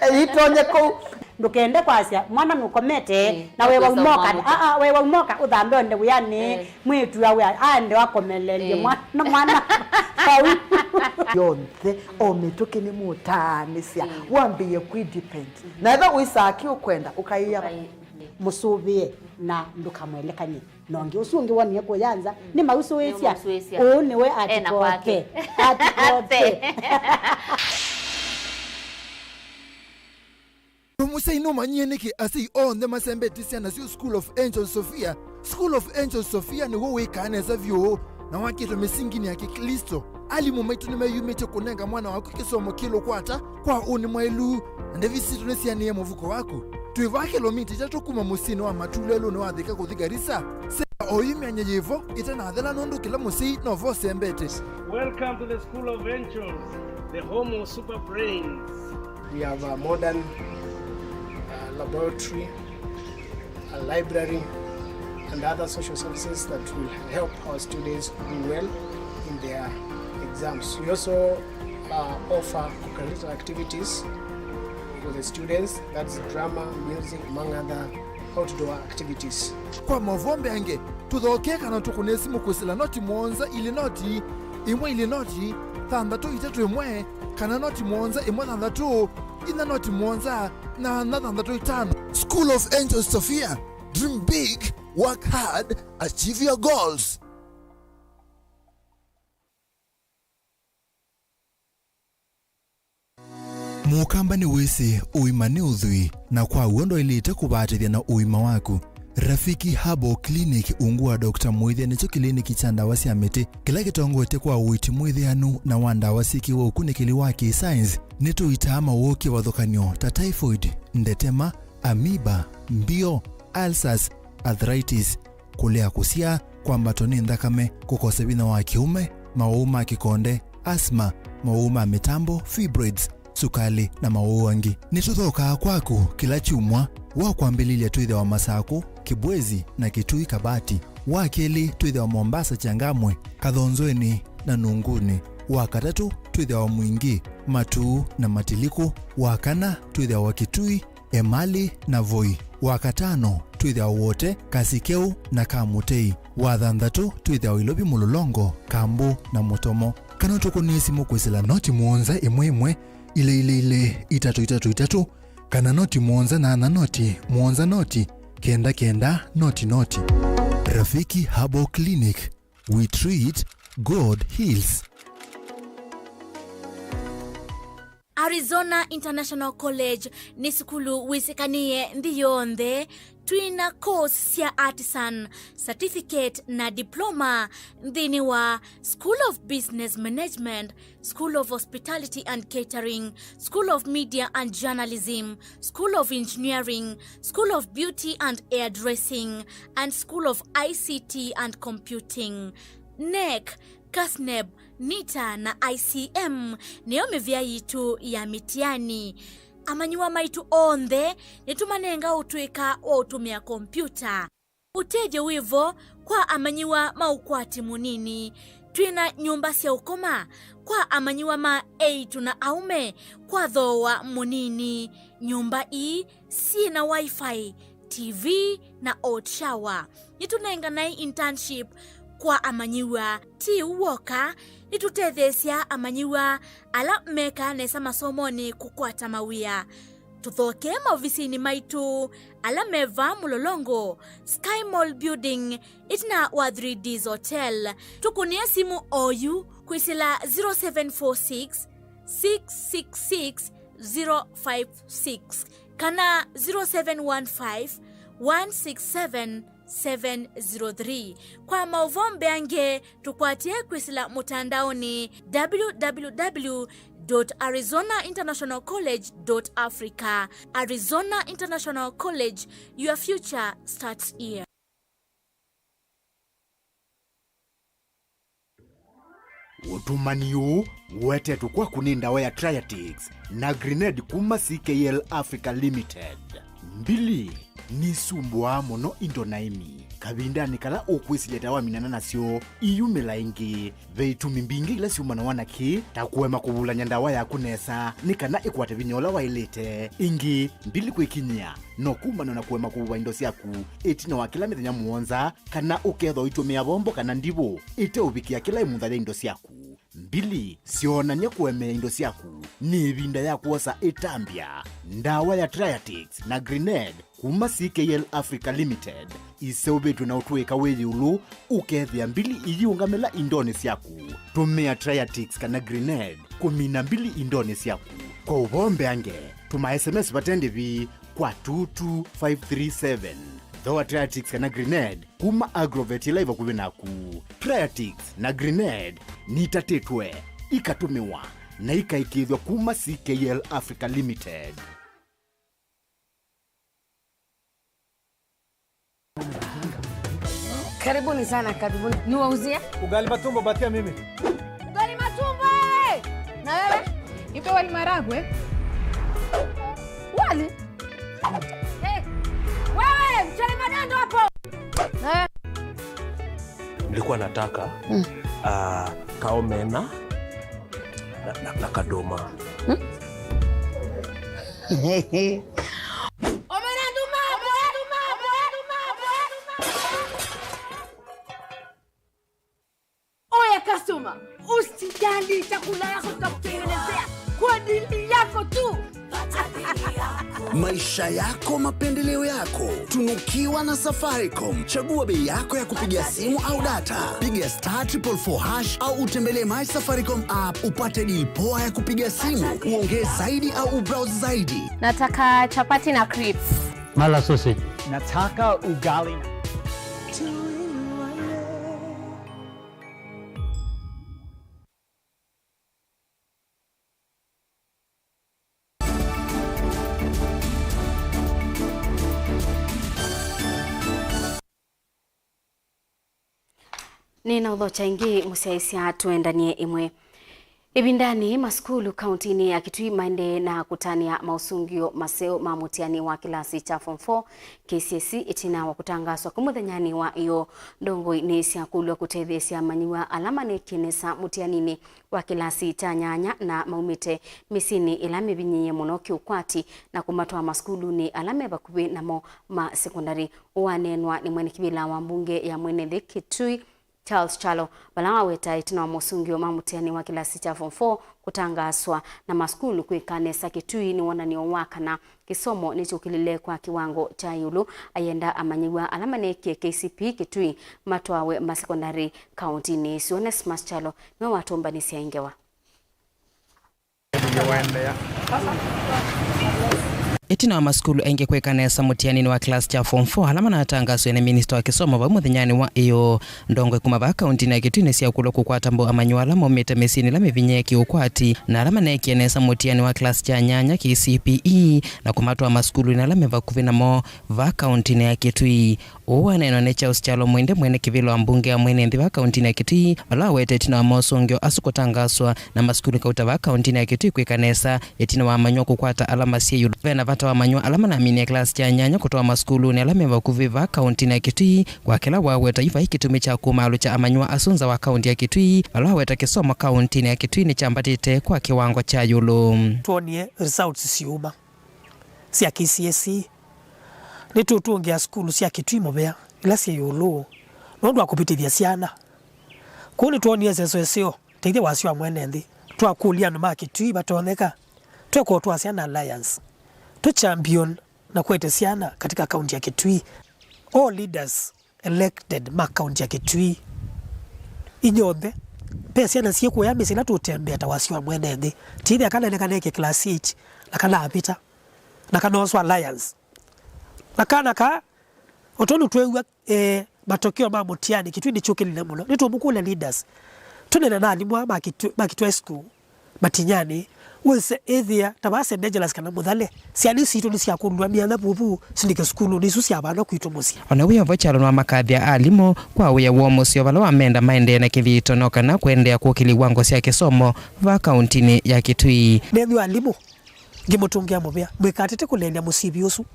Ĩtonye kũu. Ndũkende kwasya mwana nũkomete, eh, na wewa ũkwĩsa umoka, ũmwamũkya. Aa, wewa umoka ũthambe onde wĩanĩ, eh, mwĩĩtu awe aende wakomeleelye, eh, mwana, mwana vau. Yonthe, o mĩtũkĩ nĩmũtaanĩsya, mm, wambĩĩe kwĩ depend. Na ethĩwa wĩsaa kĩ ũkwenda, ũkaĩa, ũkaĩ-, mũsũvĩe na ndũkamwelekany'e na ũngĩ. Ũsu ũngĩ wonie kũya nza, mm, nĩmausũĩsya. Nĩmausũĩsya. Ũũ nĩwe, ena kwake, atikoke. Atikoke. Mũsyai nũmanyie nĩkĩ asyai onthe masembetye syana syoo School of Angels Sophia? School of Angels Sophia nĩw'o wĩkaa nesa vyũ na wakĩtwe mĩsinginĩ ya Kĩklĩsto. Alimũ maitũ nĩmeyumĩtye kũnenga mwana waku kĩsomo kĩlũkwata kwa ũnĩ mwaĩlu, na ndevi sitũ nĩsianĩe mũvuko waku. Twĩ vaa kĩlomita itatũ kuma mũsyĩnĩ wa Matu lelũnĩ wa Thika kũthi Garissa. Sembeta oyu myanya yĩvo ĩtanathela, nũndũ kĩla mũsyai no vo ũsembete. Welcome to the School of Angels, the home of super brains. We have a modern, uh, laboratory, a library, and other social services that will help our students do well in their exams. We also, uh, offer co-curricular activities for the students, that's drama, music, among other outdoor activities. Kwa maũvoo mbeange, tũthokee kana tũkũnĩe simũ kwĩsĩla noti mũonza ilĩ noti ĩmwe ilĩ noti thanthatũ itatũ ĩmwe, kana noti mũonza ĩmwe thanthatũ inya noti mũonza nyanya thanthatũ itano. School of Angels Sophia, dream big, work hard, achieve your goals. Mũkamba nĩwĩsĩ ũima nĩ ũthwii, na kwa w'o ndwaĩlĩte kũvatĩthya na ũima waku. Rafiki Herbal Clinic, ungu wa Doctor Mwĩthĩa, nĩkyo kĩliniki kya ndawa sya mĩtĩ kĩla kĩtongoetye kwa ũiiti mwĩthĩanu na wa ndawa syĩkĩwe ũkunĩkĩli wa kĩ-science. Nĩtũitaa mawoo kĩvathũkany'o ta typhoid, ndetema, amoeba, mbio, ulcers, arthritis, kũlea kũsyaa, kwambatwa nĩ nthakame, kũkosa vinya wa kĩũme, mawau ma kĩkonde, asthma, mawau ma mĩtambo, fibroids, sukalĩ, na mawau angĩ. Nĩtũthokaa kwaku kĩla kyumwa. Wa kwambĩlĩlya twĩthĩawa Masakũ, Kĩbwezi, na Kitui Kabati. Wa kelĩ twĩthĩawa Mombasa, Changamwe, Kathonzweni, na Nunguni. Wa katatũ twĩthĩawa Mwingi, Matuu, na Matiliku. Wa kana twĩthĩawa Kitui, Emali, na Voi. Wa katano twĩthĩawa Wote, Kasikeu, na Kamutei. Wa thanthatũ twĩthĩawa Ilovi, Mũlolongo, Kambu, na Mũtomo. Kana tũkũnĩe simũ kwĩsĩla noti mũonza ĩmwe ĩmwe, ilĩ ilĩ ilĩ, itatũ itatũ itatũ, kana noti mũonza nyanya noti, mũonza noti, kenda kenda, noti noti. Rafiki Herbal Clinic, we treat, God heals. Arizona International College nĩ sukulu wĩsĩkanĩe nthĩ yonthe. Twĩna course sya artisan, certificate, na diploma nthĩnĩ wa School of Business Management, School of Hospitality and Catering, School of Media and Journalism, School of Engineering, School of Beauty and Hairdressing, and School of I C T and Computing. NEC, CASNEB, NITA, na I C M nĩyo mĩvĩa yitũ ya mĩtiani. Amanyĩw'a maitũ onthe nĩtũmanenga ũtũĩka wa ũtũmĩa kompiuta. Ũtethyo wĩ vo kwa amanyĩw'a ma ũkwati mũnini. Twĩna nyũmba sya ũkoma kwa amanyĩw'a ma eĩtu na aũme kwa thooa mũnini. Nyũmba ii syĩ na Wi-Fi, T V, na hot shower. Nĩtũnenganae internship kwa amanyĩw'a. Ti ũu w'oka, nĩtũtetheesya amanyĩw'a ala mekaa nesa masomonĩ kũkwata mawĩa. Tũthokee maovisinĩ maitũ ala me vaa Mũlolongo, Sky Mall Building, ĩtina wa Three Ds Hotel. Tũkũnĩe simũ oyu kwĩsĩla zero seven four six, six six six, zero five six kana zero seven one five, one six seven, seven zero three. Kwa maũvoo mbeange, tũkwatĩe kwĩsĩla mũtandaonĩ, w w w dot arizona international college dot africa. Arizona International College, your future starts here. Ũtũmani ũũ ũetetwe kwaku nĩ ndawa ya Triatix na Grenade kuma C K L Africa Limited. Mbili nisumbũaa mũno indo na ĩmi. Kavindanĩ kala ũkwĩsilya ta waminana nasyo, iyumĩla ĩngĩ. Ve itumi mbingĩ ila syumanawa na kĩĩ, ta kũema kũvulany'a ndawa yaku nesa nĩ kana ĩkwate vinya ũla waĩlĩte. Ĩngĩ, mbili kwĩkinyĩa no kumana na kũema kũvuva indo syaku ĩtina wa kĩla mĩthenya mũonza, kana ũkethwa ũitũmĩa vombo kana ndivũ ĩteũvikĩa kĩla ĩmutha ya indo syaku. Mbili syoonany'a kũemea indo syaku, nĩ ĩvinda ya kwosa ĩtambya. Ndawa ya Triatix na Grenade kuma C K L Africa Limited iseũvĩtw'e na ũtũĩka wĩ ĩũlũ ũkethĩa mbili iyiũngamĩla indonĩ syaku. Tũmĩa Triatix kana Grenade kũmina mbili indonĩ syaku. Kwa ũvoo mbeange, Tũma S M S vate ndĩvi kwa two two five three seven. Thoa Triatix kana Grenade kuma Agrovet ĩla ĩ vakuvĩ naku. Triatix na Grenade nitatĩtwe, ikatũmĩwa, na ikaĩkĩĩthw'a kuma C K L Africa Limited. Karibuni sana, karibuni. Niwauzie? Ugali matumbo, patia mimi. Ugali matumbo, eh! Na wewe? Nipe wali maragwe. Wali? Eh, wewe, mchele madondo hapo. Na wewe? Nilikuwa nataka, mm, ah, kaomena na, na, na kadoma. Hmm? Omena nduma, omena nduma, omena nduma, omena nduma. Oya customer, usijali, chakula yako tutakutengenezea kwa dili yako tu. Maisha yako, mapendeleo yako. Tunukiwa na Safaricom. Chagua bei yako ya kupiga simu au data. Piga star triple four hash au utembelee My Safaricom app upate deal poa ya kupiga simu, uongee zaidi au ubrowse zaidi. Nataka chapati na crips. Mala sausage. Nataka ugali na Nĩnaũthokya ĩngĩ, mũsyaĩĩsya, tũendanie ĩmwe. Ĩvindanĩ, masukulu kauntinĩ ya Kitui maendee na kũtanĩa maũsũngĩo maseũ ma mũtiani wa kĩlasi kya form four K C S E ĩtina wa kũtangaswa kwĩ mũthenyanĩ wa ĩyoo. Ndongoi nĩsyakũlw'a kũtetheesya amanyĩw'a ala maneekie nesa mũtianinĩ wa kĩlasi kya nyanya na maumĩte mĩsyĩnĩ ĩla mĩvinyĩĩe mũno kĩũkwati na kũmatwaa masukulunĩ ala me vakuvĩ namo ma sekondalĩ. Ũũ waneenwa nĩ mwene kĩvĩla wa mbunge ya mwene nthĩ Kitui, Charles Kyalo, vala waweta ĩtina wa mosũngĩo ma mũtiani wa kĩlasi kya form four kũtangaaswa na masukulu kwĩka nesa Kitui nĩ wonany'o wa kana kĩsomo nĩkyũkĩlile kwa kĩwango kya ĩũlũ. Ayenda amanyĩw'a ala maneekie K C P E Kitui matwawe masekondalĩ kauntinĩ ĩsu. Onesmus Kyalo nĩwe watũmbanĩsya ĩ ngewa. Ĩtina wa masukulu aingĩ kwĩka nesa mũtianinĩ wa kĩlasi kya form four ala manatangaswe nĩ minista wa kĩsomo vau mũthenyanĩ wa ĩyoo, ndongoi kuma vaa kauntinĩ ya Kitui nĩsyakũlw'a kũkwata mbau amanyĩw'a ala maumĩte mĩsyĩnĩ ĩla mĩvinyĩĩe kĩũkwati na ala maneekie nesa mũtiani wa kĩlasi kya nyanya K C P E na kũmatwaa masukulunĩ ala me vakuvĩ namo vaa kauntinĩ ya Kitui. Ũũ waneenwa nĩ Charles Kyalo Mwende, mwene kĩvĩla wa mbunge ya mwene nthĩ vaa kauntinĩ ya Kitui, vala waweta ĩtina wa mosũngĩo asu kũtangaswa na masukulu kauta vaa kauntinĩ ya Kitui kwĩka nesa ĩtina wa amanyĩw'a kũkwata ala masyai ĩũlũ. Ve na vata wa amanyĩw'a ala manaminie kĩlasi kya nyanya kũtwawa masukulunĩ ala me vakuvĩ vaa kauntinĩ ya Kitui, kwa kĩla waweta yu vai kĩtumi kya kũmaalũkya amanyĩw'a asu nza wa kaunti ya Kitui, vala waweta kĩsomo kauntinĩ ya Kitui nĩkyambatĩte kwa kĩwango kya ĩũlũ. Twonie results syuma sya K C S E, nĩtũtũngĩa sukulu sya Kitui mũvea, ila syĩ ĩũlũ, nũndũ wa kũvĩtĩthya syana. Kwoou nĩtwonie ĩseso ĩseo, tethya wasya wa mwene nthĩ, twakũlya andũ ma Kitui vatonyeka, tweka ũtwasya na alliance, tũ champion na kũete syana katika kaunti ya Kitui. All leaders elected ma kaunti ya Kitui. Inyonthe, ve syana syĩ kũya mĩsyĩ ila tũtembea ta wasya wa mwene nthĩ. Tithya kana nĩ kana eke class eight, na kana apita, na kana oswa alliance. Na kana ka, o tondũ twew'a, eh, matokeo ma mũtiani, Kitui nĩkyũkĩlile mũno. Nĩtũmũkũlya leaders. Tũnene na alimũ aa ma Kitui, ma Kitui High School. Matinyani, wĩse ĩthĩa ta vaa Saint Angelas kana Mũthale, syana isu sitũ nĩsyakũlw'a myanya vuvu silike sukulunĩ isu sya vano kwitũ mũsyĩ. O na wĩ o vo, Kyalo nĩwamakathya alimũ kwa wĩa woo mũseo vala wamenda maendee na kĩthito no kana kũendeea kũkĩlya iwango sya kĩsomo vaa kauntinĩ ya Kitui. Nenyu alimũ, ngĩmũtũngĩa mũvea, mwĩkatĩte kũleelya mũsivi ũsu,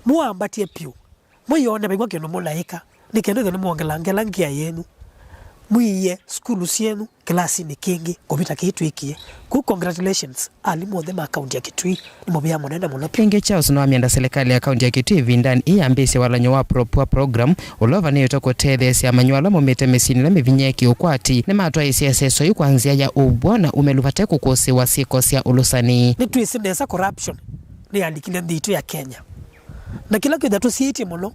mũwambatye vyũ. Mwĩyone vaigwa kĩndũ mũnaĩka, nĩ kenda ĩthwe nĩmwongelangela ngia yenyu. Mwĩie sukulu syenyu kĩlasinĩ kĩngĩ kũvĩta kĩĩ twĩkie. Kũu congratulations, alimũ onthe ma kaunti ya Kitui, nĩ mũvea mũnene mũno vyũ. Ĩngĩ, Charles nĩwamyenda silikalĩ ya kaunti ya Kitui ĩvindanĩ ĩĩ yambĩĩsye walany'o wa Pro Poor program, ũla ũvanĩĩtwe kũtetheesya amanyĩw'a ala maumĩte mĩsyĩnĩ ĩla mĩvinyĩĩe kĩũkwati. Nĩmatwaĩĩsye ĩseso yĩu kwa nzĩa ya ũw'o na ũmelu vate kũkũsĩĩwa syĩko sya ũlũsani. Nĩtwĩsĩ nesa corruption nĩyalikile nthĩ yitũ ya Kenya. Na kĩla kĩtha tũsiĩtye mũno,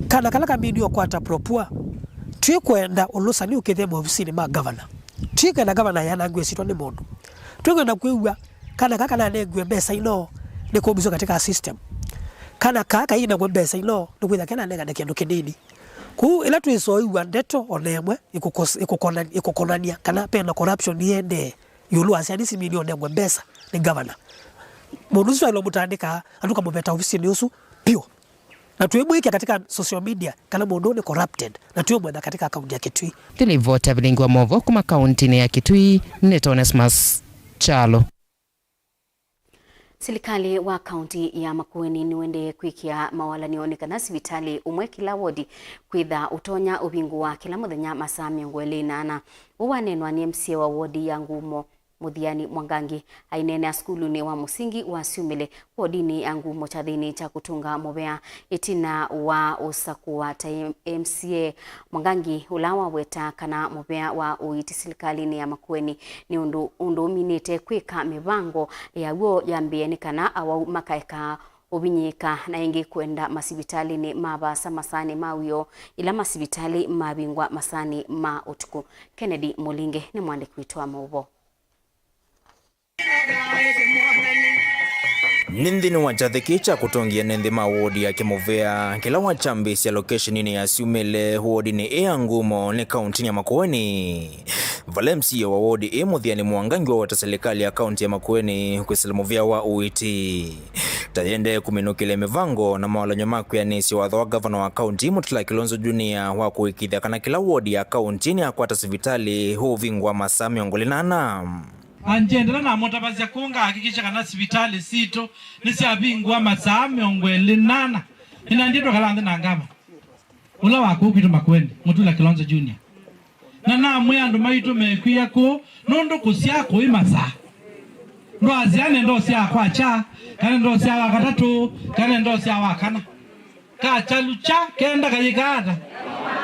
kana kala kamini ũkwata Pro Poor, twĩkwenda ũlũsani ũkĩthĩe maovisinĩ ma gavana. Twĩkwenda gavana yanangwe ĩsyĩtwa nĩ mũndũ. Twĩkwenda kwĩw'a kana kaka kananengwe mbesa ino, nĩkũmbiswa katika system. Kana kaa kainengwe mbesa ino, nĩkwĩtha kenanengane kĩndũ kĩnini. Kũu ĩla twĩsoĩw'a ndeto o na ĩmwe ĩkũkos-, ĩkũkona-, ĩkũkonania kana pena corruption yĩendee ĩũlũ wa syana isi nini onengwe mbesa nĩ ngavana. Mũndũ ũsu twaĩlwe mũtandĩkaa na tũkamũveta ofisinĩ ũsu piũ. Na twĩmwĩkĩa katika social media kana mũndũ ũũ nĩ corrupted, na twĩmwetha katika akaunti ya Kitui. Nĩ livoti ya vilingi wa maũvoo kuma kauntinĩ ya Kitui, nĩ Onesmus Kyalo. Silikalĩ wa kaunti ya Makueni nĩũendee kwĩkĩa mawalany'o nĩ kana sivitalĩ ũmwe kĩla wodi kwĩtha ũtonya ũvingũwa kĩla mũthenya masaa mĩongo ĩlĩ na ana. Ũu waneenwa nĩ M C A wa wodi ya Ngumo, Mũthiani Mwangangi, aineenea sukulunĩ wa mũsingi wa Syumĩle, wodinĩ ya Ngumo, kyathĩnĩ kya kũtũnga mũvea ĩtina wa ũsakũa ta M C A. Mwangangi, ũla waweta kana mũvea wa ũiiti silikalĩnĩ ya Makueni nĩ ũndũ, ũndũ ũminĩte kwĩka mĩvango yaw'o yambĩe nĩ kana awau makaeka ũvinyĩĩka na ĩngĩ kwenda masivitalĩnĩ ma vaasa masaanĩ ma wĩoo, ĩla masivitalĩ mavingwa masaanĩ ma ũtukũ. Kennedy Mũlinge nĩ mũandĩki witũ wa maũvoo. Nĩ nthĩnĩ wa kyathĩ kĩĩ kya kũtũngĩa nĩ nthĩ ma wodi ya Kĩmũvea, kĩla wakyambĩĩsya location-inĩ ya Syumĩle, wodinĩ ĩ ya Ngumo, nĩ kauntinĩ ya Makueni, vala M C A wa wodi ĩ, Mũthiani Mwangangi, waweta silikalĩ ya kaunti ya Makueni kwĩsĩla mũvea wa ũiiti ta yĩendee kũminũkĩlya mĩvango na mawalany'o ma kwĩanĩsya watho wa ngavana wa kaunti, Mutula Kilonzo Junior, wa kũĩkĩĩthya kana kĩla wodi ya kaunti nĩyakwata sivitalĩ ũvingũa masaa mĩongo ĩlĩ na ana. Anjendela namũtavasya kũu ngahakikisha kana sivitalĩ sitũ nĩsyavingũa masaa mĩongo ĩlĩ na ana. Nĩnaendie twakala nthĩ na ngavana ũla wa kũu kwitũ Makueni, Mutula Kilonzo Junior. Na namwĩa andũ maitũ mekwĩa kũu, nũndũ kũsyaa kũi masaa. Ndwasyaa nenda ũsyaa kwakya, kana nenda ũsyaa wa katatũ, kana nenda ũsyaa wa kana. Kakyalu kya kenda kayĩkaa ata?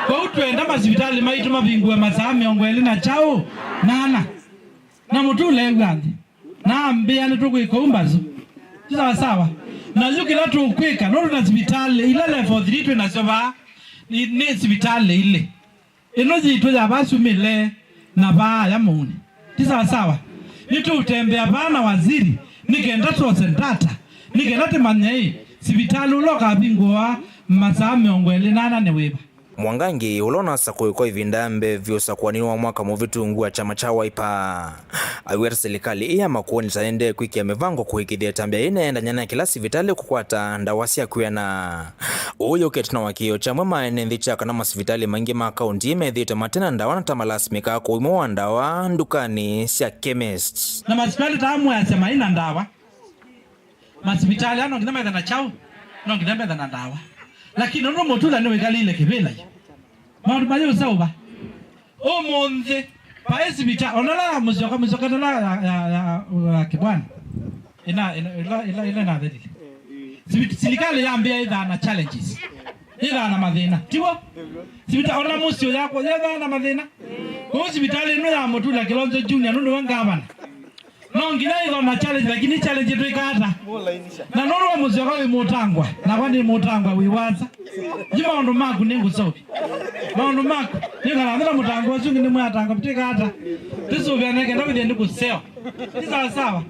Kwoou twenda masivitalĩ maitũ mavingũe masaa mĩongo ĩlĩ na kyaũ? Na ana. Na mũtũle ew'a nthĩ. Na ambĩa nĩtũkwĩka ũu mbasu. Ti sawa sawa? Na yu kĩla tũkwĩka, nũndũ na sivitalĩ ila level three twĩ nasyo vaa, nĩ, nĩ sivitalĩ ilĩ. Ĩno yitũ ya vaa Syumĩle na vaa ya Mũunĩ. Ti sawa sawa? Nĩtũũtembea vaa na waziri, nĩ kenda twose ndata, nĩ kenda tũmanye ĩ, sivitalĩ ũla ũkavingũa masaa mĩongo ĩlĩ na ana nĩ wĩva. Mwangangi, ũla ũnasakũĩwe kwa ĩvinda ya mbee vyũ ũsakũanĩnĩ wa mwaka mũvĩtu ungu wa kyama kya Wiper, aweta silikalĩ ĩ ya Makueni ta yĩendee kwĩkĩa mĩvango kũĩkĩĩthya ĩtambya yĩĩ nĩyaendany'a na kĩla sivitalĩ kũkwata ndawa sya kwĩana. Ũu yũkĩte na wakĩĩo kyamwe ma ene nthĩ kya kana masivitalĩ maingĩ ma kaunti methĩĩtwe mate na ndawa na ta malasimĩkaa kũimwa wa ndawa ndukanĩ sya chemist. Na masivitalĩ ta amwe asya mai na ndawa. Masivitalĩ aa no nginya methe na kyaũ? No nginya methe na ndawa. Lakini nũndũ Mutula nĩwĩkalĩile kĩvĩla yu, maũndũ mayĩũseũva. Ũmũnthĩ, vai sivitalĩ, ona la ya mũsyoka, mũsyoka ĩla ya, ya, ya, ya Kĩbwana. Ĩna, ĩna, ĩla, ĩla, ĩla ĩnathelile. Sivi-, silikalĩ yambĩa ĩthaa na challenges. Ĩthaa na mathĩna. Tiw'o? Sivita-, ona mũsyĩ yakwa yĩthaa na mathĩna. Kwoou sivitalĩ ĩno ya Mutula Kilonzo Junior, nũndũ we ngavana. No nginya ĩthwa na challenge, lakini challenge twĩka ata? Na nũndũ wa mũsyoka wĩ mũtangwa, nakwa nĩ mũtangwa wĩ wasa. Yu maũndũ maku nĩ ngũseũvya. Maũndũ maku, nĩ kana nthĩna mũtangwa ũsu ũngĩ nĩ mwatangwa, twĩka ata? Tũsũvĩane kenda wĩthĩe nĩ kũseo. Ti sawa sawa?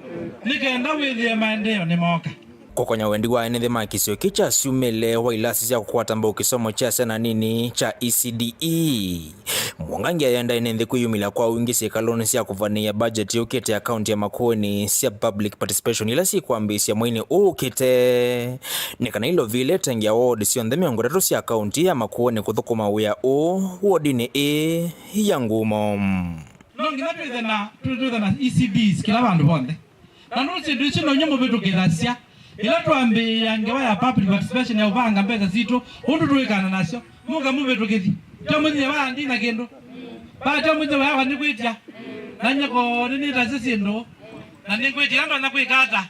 Nĩ kenda wĩthĩe maendeeo nĩ moka. Kũkonya wendi wa ene nthĩ ma kĩsio kĩĩ kya Syumĩle wa ilasi sya kũkwata mbau kĩsomo kya syana nini kya E C D E. Mwangangi ayenda ene nthĩ kwĩyumĩlya kwa wingĩ syĩkalonĩ sya kũvanĩĩa budget yũkĩte ya kaunti ya Makueni sya public participation ila syĩkwambĩĩsya mweinĩ ũũ ũkĩte, nĩ kana ilovile ĩtengea wodi syonthe mĩongo ĩtatũ sya kaunti ya Makueni kũthũkũma wĩa ũũ wodinĩ ĩĩ ya Ngumo. No nginya twĩthe na, twĩ-, twĩthe na E C Ds kĩla vandũ vonthe. Na nũndũ syĩndũ isu no inyuĩ mũvĩtũkĩthasya. Ĩla twambĩĩa ngewa ya public participation ya ũvanga mbesa sitũ, ũndũ tũĩkana nasyo, mũka mũvĩtũkĩthi. Tyo mũthie vaa ndi na kĩndũ. Vaa tyo mũthie vaa nĩkwĩtya. Na nyako nĩnĩtasya syĩndũ. Na nĩngwĩtya ĩla ndonya kwĩka ata.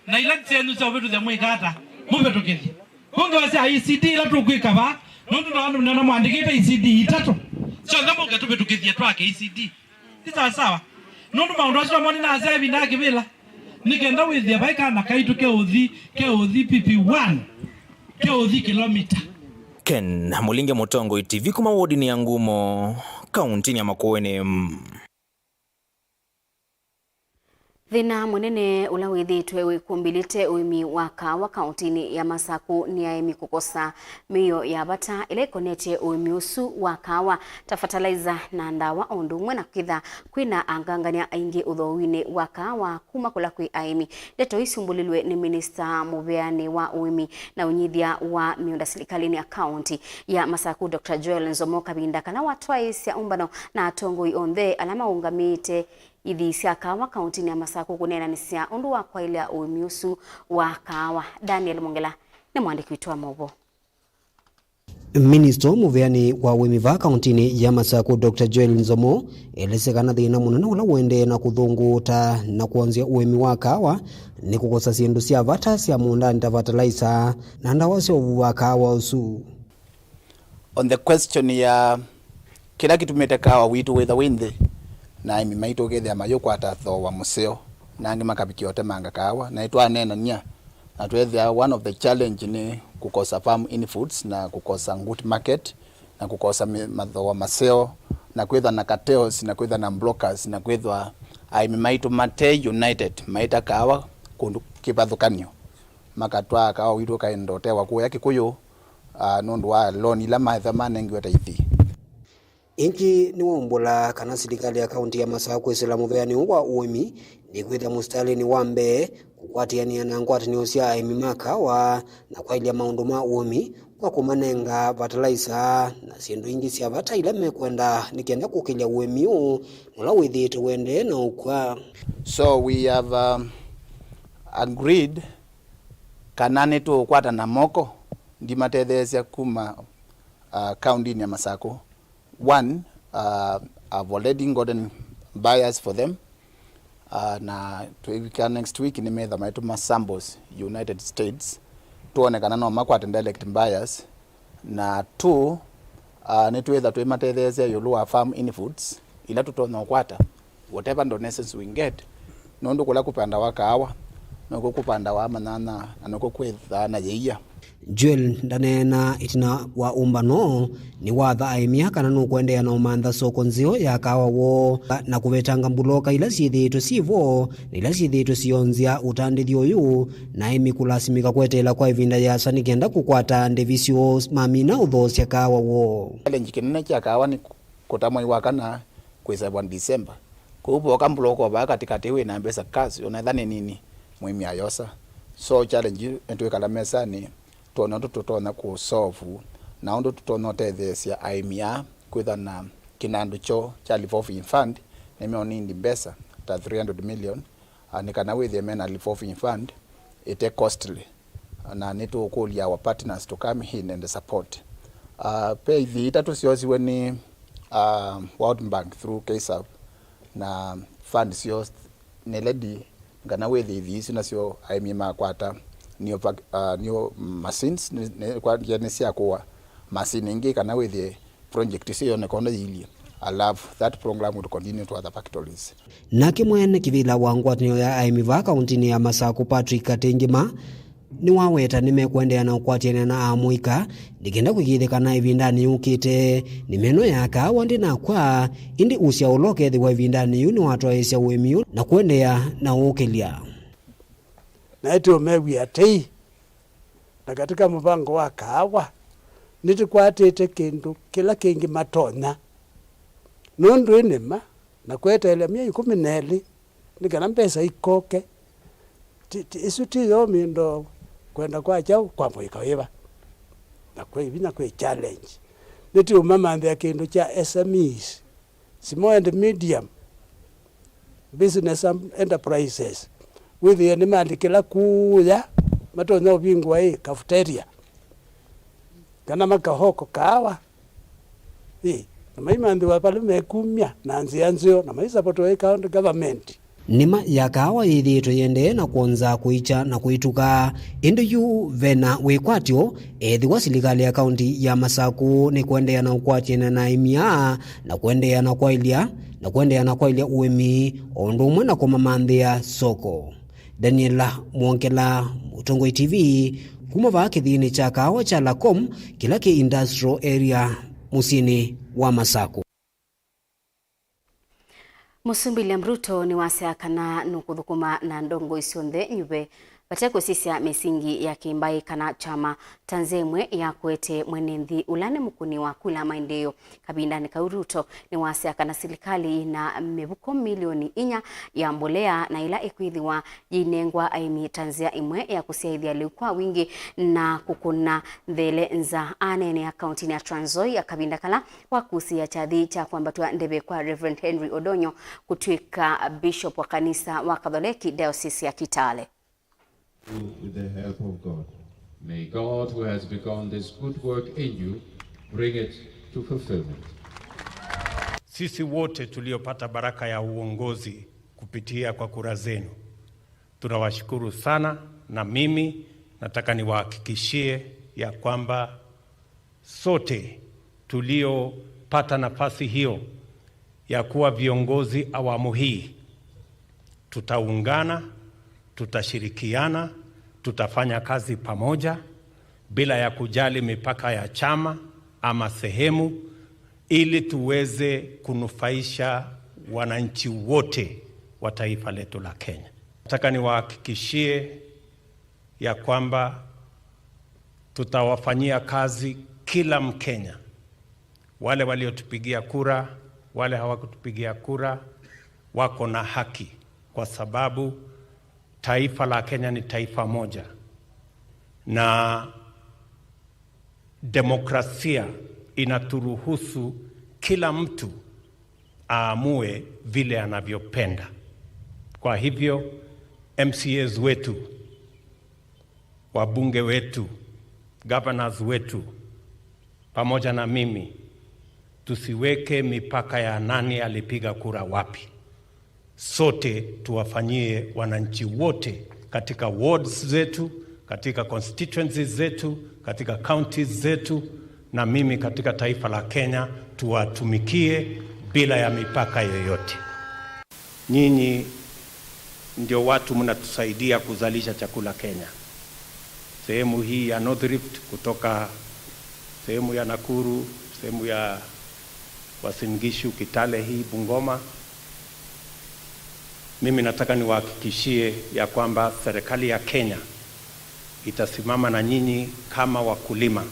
Na ila syenyu sya ũvĩtũthya mwĩka ata. Mũvĩtũkĩthi. Kũngĩ wasya E C D ila tũkwĩka vaa, nũndũ no andũ nĩona mwandĩkĩte E C D itatũ. Syonthe mũke tũvĩtũkĩthye twake E C D. Ti sawa sawa. Nũndũ maũndũ asu namo nĩnasya ĩvinda ya kĩvĩla. Nĩ kenda wĩthĩe vai kana kaitũ keũthi, keũthi P P one, keũthi kĩlomita. Ken Mũlinge, Mũtongoi T V kuma wodinĩ ya Ngumo, kauntinĩ ya Makueni. Thĩna mũnene ũla wĩthĩĩtwe wĩkumbĩlĩte ũĩmi wa kaawa kaũntĩnĩ ya Masaku nĩ aĩmi kũkosa mĩio ya vata ĩla ĩkonetye ũĩmi ũsu wa kaawa, ta fertilizer na ndawa, o ũndũ ũmwe na kwĩtha kwĩna angangany'a aingĩ ũthooinĩ wa kaawa kuma kũla kwĩ aĩmi. Ndeto ii syumbũlilwe nĩ minista mũveanĩ wa ũĩmi na ũnyithya wa mĩũnda silikalĩnĩ ya kaũntĩ ya Masaku, Doctor Joel Nzomo, kavinda kala watwaĩĩsya ũmbano na atongoi onthe ala maũngamĩte ithii sya kaawa kaũntĩnĩ ya Masaku kũneenanĩsya ũndũ wa kwaĩlya ũĩmi ũsu wa kaawa. Daniel Mongela nĩ mũandĩki witũ wa maũvoo. Minista mũveanĩ wa ũĩmi vaa kaũntĩnĩ ya Masaku, Doctor Joel Nzomo, elesya kana thĩna mũnene ũla ũendee na kũthũngũũta na kwonzya ũĩmi wa kaawa nĩ kũkosa syĩndũ sya vata sya mũũndanĩ ta fertilizer na ndawa sya ũvuvaa kaawa ũsu. On the question ya kĩla kĩtumĩte kaawa witũ wĩtha wĩ nthĩ, na aĩmi maitũ ũkethĩa mayũkwata thooa mũseo, na angĩ makavikia ũtemanga kaawa, na nĩtwaneenany'a, na tweethĩa one of the challenge nĩ kũkosa farm inputs, na kũkosa good market, na kũkosa mĩ- mathooa maseo, na kwĩthwa na cartels, na kwĩthwa na brokers, na kwĩthwa aĩmi maitũ mate united, maita kaawa kũndũ kĩvathũkany'o, makatwaa kaawa witũ ũkaenda ũtewa kũya Kĩkũyũ, ah, nũndũ wa loan ila maetha manengiwe ta ithii. Ĩngĩ nĩwaumbũla kana silikalĩ ya kaũntĩ ya Masaku kwĩsĩla mũveanĩ ũũ wa ũĩmi nĩkwĩthĩa mũsitalĩnĩ wa mbee kũkwatĩanĩa na ngwatanĩo sya aĩmi ma kaawa na kwaĩlya maũndũ ma ũĩmi kwa kũmanenga fertilizer na syĩndũ ingĩ sya vata ila mekwenda nĩ kenda kũkĩlya ũĩmi ũũ ũla wĩthĩĩtwe ũendee na ũkw'a. So we have, um, agreed kana nĩtũũkwatana moko ndimatetheesya kuma, uh, kaũntĩnĩ ya Masaku. One, uh, I've already gotten buyers for them. Uh, na twĩvika next week nĩmetha maitũma samples United States, tuone kana no makwate direct buyers. Na two, uh, nĩtwĩtha twĩmatetheesya ĩũlũ wa farm inputs ila tũtonya ũkwata, whatever donations we get, nũndũ kũla kũpandawa kaawa, nũkw'o kũpandawa manyanya, na nũkw'o kwĩthaa na yĩia. Joel ndaneena ĩtina wa ũmbano, nĩwatha aĩmi aa kana nũkũendeea na ũmantha soko nzeo ya kaawa woo na kũvetanga mbuloka ila syĩthĩĩtwe syĩ vo na ila syĩthĩĩtwe syĩonzya ũtandĩthyo ũyũ, na aĩmi kũlasimĩka kweteela kwa ĩvinda yĩasa nĩ kenda kũkwata ndĩvi syoo mamina ũthoosya kaawa woo. Challenge kĩnene kya kaawa nĩ kũta mwei wa kana kwĩsavwa December. Kwoou vooka mbuloka o vaa katĩkatĩ wĩ na mbesa cash, ona etha nĩ nini, mũĩmi ayosa. So challenge ĩĩ nĩtwĩkala mesanĩ twone ũndũ tũtonya kũ solve na ũndũ tũtonya ũtetheesya aĩmi aa kwĩtha na kĩnandũ kyoo kya revolving fund, nĩmeonindi mbesa ta three hundred million, ah, nĩ kana wĩthĩe mena revolving fund ĩte costly, na nĩtũũkũlya our partners to come in and support. Ah, ve ithii itatũ syoosiwe nĩ, ah, World Bank through KSAP, na fund syo nĩ ready, kana wĩthĩe ithii isu nasyo aĩmi makwata new vac- ah, new machines, nĩ- nĩ- kwa- nĩ sya kũa masini ingĩ, kana wĩthĩe project ĩsu yoneka ũndũ yĩilyĩ, alafu that program will continue to other factories. Nake mwene kĩvĩla wa ngwatanĩo ya aĩmi vaa kaũntĩnĩ ya Masaku, Patrick Katingima, nĩwaweta nĩmekũendeea na ũkwatĩanĩa na amũika nĩ kenda kũĩkĩĩthya kana ĩvindanĩ yũkĩte nĩ mĩeno ya kaawa ndĩnakw'a, ĩndĩ ũsyaũlo ũkethĩwa ĩvindanĩ yĩu nĩwatwaĩĩsya ũĩmi ũũ na kũendeea na ũũkĩlya. Naĩ tũmew'ĩa tei. Na katĩka mũvango wa kaawa, nĩtũkwatĩte kĩndũ kĩla kĩngĩ matonya, nũndũ ĩnĩma na kweteelya myei ĩkũmi na ĩlĩ nĩ kana mbesa ikoke. Ti- ti- ĩsu ti yo mĩndoo kwenda kwa kyaũ kwambũĩka wĩva? Na kwĩ vinya kwĩ challenge. Nĩtũũmamanthĩa kĩndũ kya S M Es, small and medium business enterprises, wĩthĩe nĩmalikĩla kũya matonya ũvingũa ĩ cafeteria, kana makahoko kaawa ĩ, na maimanthĩwa vala mekumya na nzĩa nzeo, na maisapotwa ĩ county government. Nĩma ya kaawa yĩthĩĩtwe yĩendee na kwonza kũikya na kũituka, ĩndĩ yu vena wĩkwatyo ethĩwa silikalĩ ya kaũntĩ ya Masaku nĩkũendeea na ũkwatĩanĩa na aĩmi aa na kũendeea na kwaĩlya na kũendeea na kwaĩlya ũĩmi o ũndũ ũmwe na kũmamanthĩa soko. Daniela Mwongela, Mũtongoi T V, kuma vaa kĩthiinĩ kya kaawa kya Lacom kĩla kĩ Industrial Area mũsyĩnĩ wa Masaku. Mũsumbĩ William Ruto nĩwasya kana nũkũthũkũma na ndongoi syonthe nyuve vate kũsisya mĩsingi ya kĩmbaĩ kana kyama ta nzĩa ĩmwe ya kũete mwene nthĩ ũla nĩ mũkũni wa kula maendeeo. Kavindanĩ kau, Ruto nĩwasya kana silikalĩ yĩna mĩvuko milioni inya ya mbolea na ĩla ĩkwĩthĩwa yĩinengwa aĩmi ta nzĩa ĩmwe ya kũsyaĩthya lĩu kwa wingĩ na kũkũna nthele nza. Aneenea kauntinĩ ya Trans Nzoia kavinda kala wa kũsĩĩa kyathĩ kya kwambatw'a ndeve kwa Reverend Henry Odonyo kũtw'ĩka Bishop wa kanisa wa Katholeki Diocese ya Kitale. With the help of God. May God, who has begun this good work in you, bring it to fulfillment. Sisi wote tuliopata baraka ya uongozi kupitia kwa kura zenu, tunawashukuru sana, na mimi nataka niwahakikishie ya kwamba sote tuliopata nafasi hiyo ya kuwa viongozi awamu hii, tutaungana, tutashirikiana, tutafanya kazi pamoja bila ya kujali mipaka ya chama ama sehemu, ili tuweze kunufaisha wananchi wote wa taifa letu la Kenya. Nataka niwahakikishie ya kwamba tutawafanyia kazi kila Mkenya. Wale waliotupigia kura, wale hawakutupigia kura, wako na haki, kwa sababu taifa la Kenya ni taifa moja, na demokrasia inaturuhusu kila mtu aamue vile anavyopenda. Kwa hivyo, M C As wetu, wabunge wetu, governors wetu, pamoja na mimi, tusiweke mipaka ya nani alipiga kura wapi. Sote tuwafanyie wananchi wote katika wards zetu, katika constituencies zetu, katika counties zetu, na mimi katika taifa la Kenya, tuwatumikie bila ya mipaka yoyote. Nyinyi ndio watu mnatusaidia kuzalisha chakula Kenya. Sehemu hii ya North Rift, kutoka sehemu ya Nakuru, sehemu ya Uasin Gishu, Kitale hii, Bungoma, mimi nataka niwahakikishie ya kwamba serikali ya Kenya itasimama na nyinyi kama wakulima.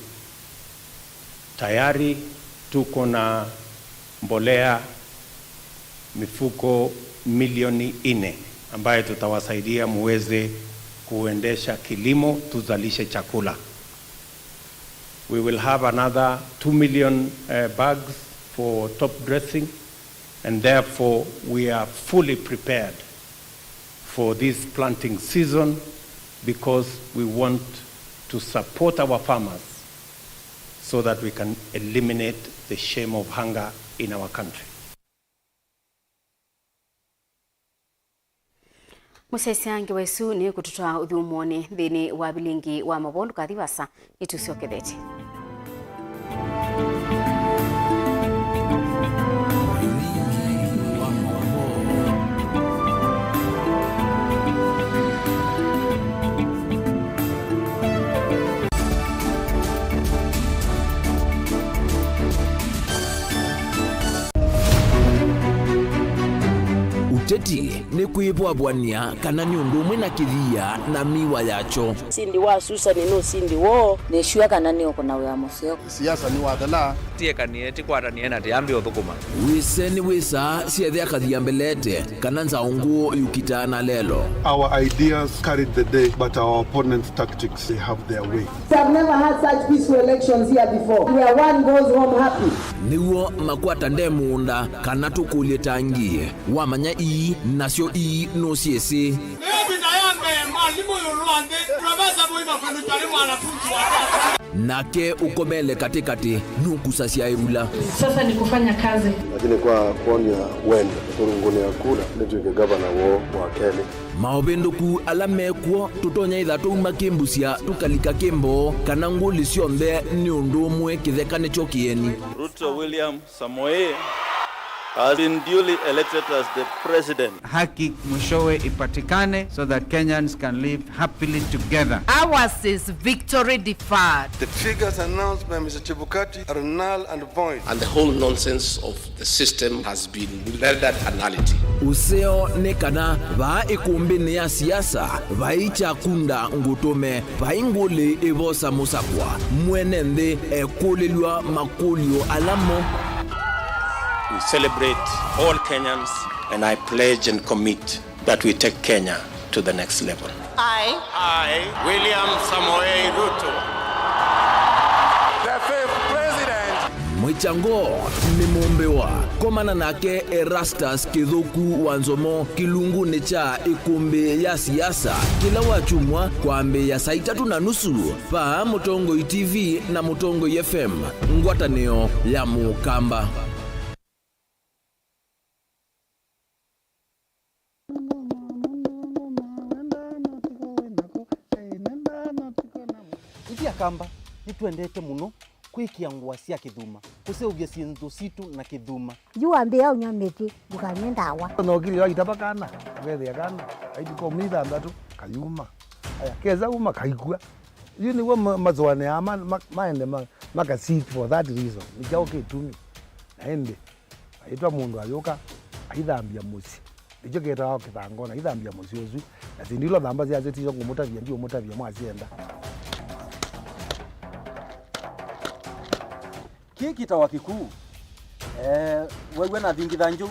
Tayari tuko na mbolea mifuko milioni nne ambayo tutawasaidia muweze kuendesha kilimo, tuzalishe chakula. We will have another two million, eh, bags for top dressing, and therefore we are fully prepared for this planting season because we want to support our farmers so that we can eliminate the shame of hunger in our country. Mũsyaĩĩsya ngewa ĩsu nĩ kũtũtwaa ũthyũmũonĩ nthĩnĩ wa vilingi wa mavoo. Ndũkathi vaasa, nĩtũsyokethete. Ũteti nĩ kwĩvwavw'ania kana nĩ ũndũ ũmwe na kĩthia na miwa yakyo. Ũsindi wa Susani nĩ ũsindi woo. Nĩ sure kana nĩ ũkũna wĩa mũseo. Siasa nĩ wathela. Tiekanie, tikwatanĩe na tiambe ũthũkũma. Wĩse nĩ wĩsaa syethe akathia mbelete, kana nzaũ ngũũ yũkitaa na lelo. Our ideas carried the day, but our opponents' tactics, they have their way. I've never had such peaceful elections here before. Where one goes home happy. Nĩw'o makwata nde mũũnda, kana tũkũlye tangi. Wamanya ii, nasyo ii nũsyĩsĩ. Ĩvinda ya mbee, mwalimũ ĩũlũ wa nthĩ, Profesa Mũima kwĩlutwa nĩ mwanafunzi wake. Nake ũkomele katĩkatĩ nũkusasya ĩvula. Sasa ni kufanya kazi. Lakini kwa kuonia wendo, kũrũngũnĩa kura, nĩtw'ĩke gavana woo wa kelĩ. Maũvĩndũku ala mekw'o, tũtonya ĩtha twauma kĩmbusya tũkalika kĩmboo, kana ngũlĩ syonthe nĩ ũndũ ũmwe kĩtheka nĩkyo kĩeni. Ruto William Samoei. has been duly elected as the president. Haki mwishowe ipatikane so that Kenyans can live happily together. Ours is victory deferred. The figures announced by Mister Chebukati are null and void. And the whole nonsense of the system has been rendered a nullity. Ũseo nĩ kana vaa ĩkũmbĩnĩ ya siasa vai kyakunda ngũtũme, vai ngũlĩ ĩvosa mũsakwa. Mwene nthĩ ekũlĩlw'a makũlyo ala mo. We celebrate all Kenyans, and I pledge and commit that we take Kenya to the next level. I, I, William Samoei Ruto, the fifth president. Mwĩkyango nĩ mũmbĩwa. Komana nake Erastus Kĩthũku wa Nzomo kĩlungunĩ kya ĩkũmbĩ ya siasa kĩla wakyumwa kwambĩĩa saa itatũ na nusu vaa Mũtongoi T V na Mũtongoi F M, ngwatanĩo ya Mũkamba. Ithyĩ Akamba nĩtwendete mũno kwĩkĩa ngũa sya kĩthuma, kũseũvya syĩndũ sitũ na kĩthuma. Yu wambĩĩa ũnyw'a mĩtĩ, ndũkanywe ndawa. Nokilio aitava kana, akethĩa kana, aitũka ũmĩthanthatu, kayuma. Aya, kesa uma, kaikw'a. Yu nĩw'o ma-, masũanĩaa ma-, ma-, maende ma-, maka sit for that reason. Nĩ kyaũ kĩtumi? Na ĩndĩ, aitwa mũndũ ayũka, aithambya mũsyĩ. Nĩkyo kĩtawa kĩthangona, aithambya mũsyĩ ũsu. Na syĩndũ ila ũthamba syasyo tisyo ngũmũtavya, ndiũmũtavya mwasyenda. Kĩĩ kĩtawa kĩkuu. Eh, wew'a nathingitha njou,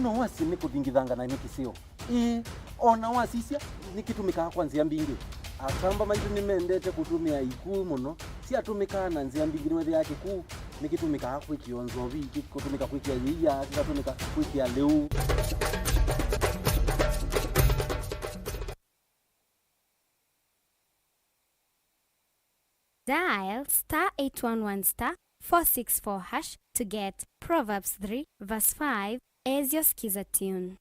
no wasye nĩ kũthingithanga na nĩ kĩseo. Ĩĩ, o na wasisya, nĩkĩtũmĩkaa kwa nzĩa mbingĩ. Akamba maitũ nĩmendete kũtũmĩa ikuu mũno. Syatũmĩkaa na nzĩa mbingĩ, nĩwethĩaa kĩkuu nĩkĩtũmĩkaa kwĩkĩa nzovi, kĩkũtũmĩka kwĩkĩa yĩia, kĩkatũmĩka kwĩkĩa lĩu. Dial star eight one one star four six four hash to get Proverbs three verse five as your Skiza tune.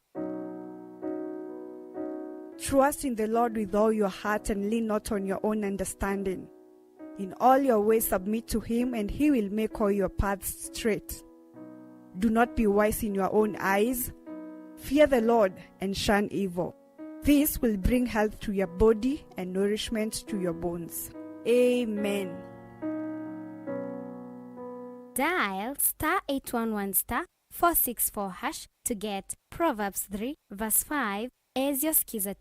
Trust in the Lord with all your heart and lean not on your own understanding. In all your ways submit to him, and he will make all your paths straight. Do not be wise in your own eyes. Fear the Lord and shun evil. This will bring health to your body and nourishment to your bones. Amen. Dial star eight one one star four six four hash to get Proverbs three verse five as your Skiza.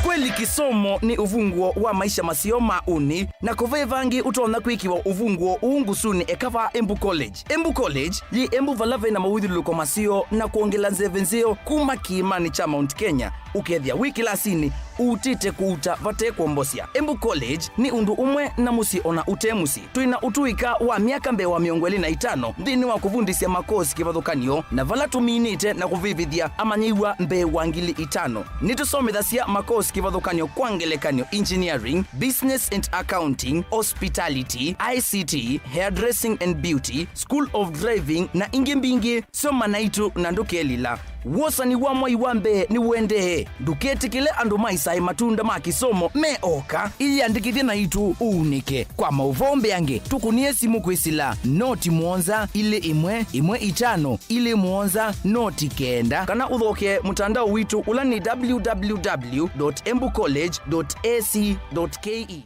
Kweli kĩsomo nĩ ũvunguo wa maisha maseo ma ũnĩ, na kũve vangĩ ũtonya kwĩkĩwa ũvunguo ũũ ngũsũnĩ eka vaa Embu College. Embu College yĩ Embu vala vena mawĩthyũlũlũko maseo na kwongela nzeve nzeo kuma kĩĩmanĩ kya Mount Kenya, ũkethĩa wĩ kĩlasinĩ ũutĩte kũuta vate kwombosya. Embu College nĩ ũndũ ũmwe na mũsyĩ ona ũte mũsyĩ. Twĩ na ũtũĩka wa myaka mbee wa mĩongo ĩlĩ na itano nthĩnĩ wa kũvundĩsya makosi kĩvathũkany'o, na vala tũminĩte na kũvĩvĩthya amanyĩw'a mbee wa ngili itano. Nĩtũsomethasya makosi kĩvathũkany'o, kwa ngelekany'o, engineering, business and accounting, hospitality, I C T, hairdressing and beauty, school of driving, na ingĩ mbingĩ. Soma naitũ na ndũkelila. Wosani wa mwai wa mbee nĩũendee. Ndũketĩkĩle andũ maisae matunda ma kĩsomo me oka. Ĩyĩandĩkĩthye naitũ ũunĩke. Kwa maũvoo mbeange, tũkũnĩe simũ kwĩsĩla noti mũonza ilĩ ĩmwe ĩmwe itano ilĩ mũonza noti kenda, kana ũthokee mũtandao witũ ũla nĩ w w w dot embu college dot a c dot k e.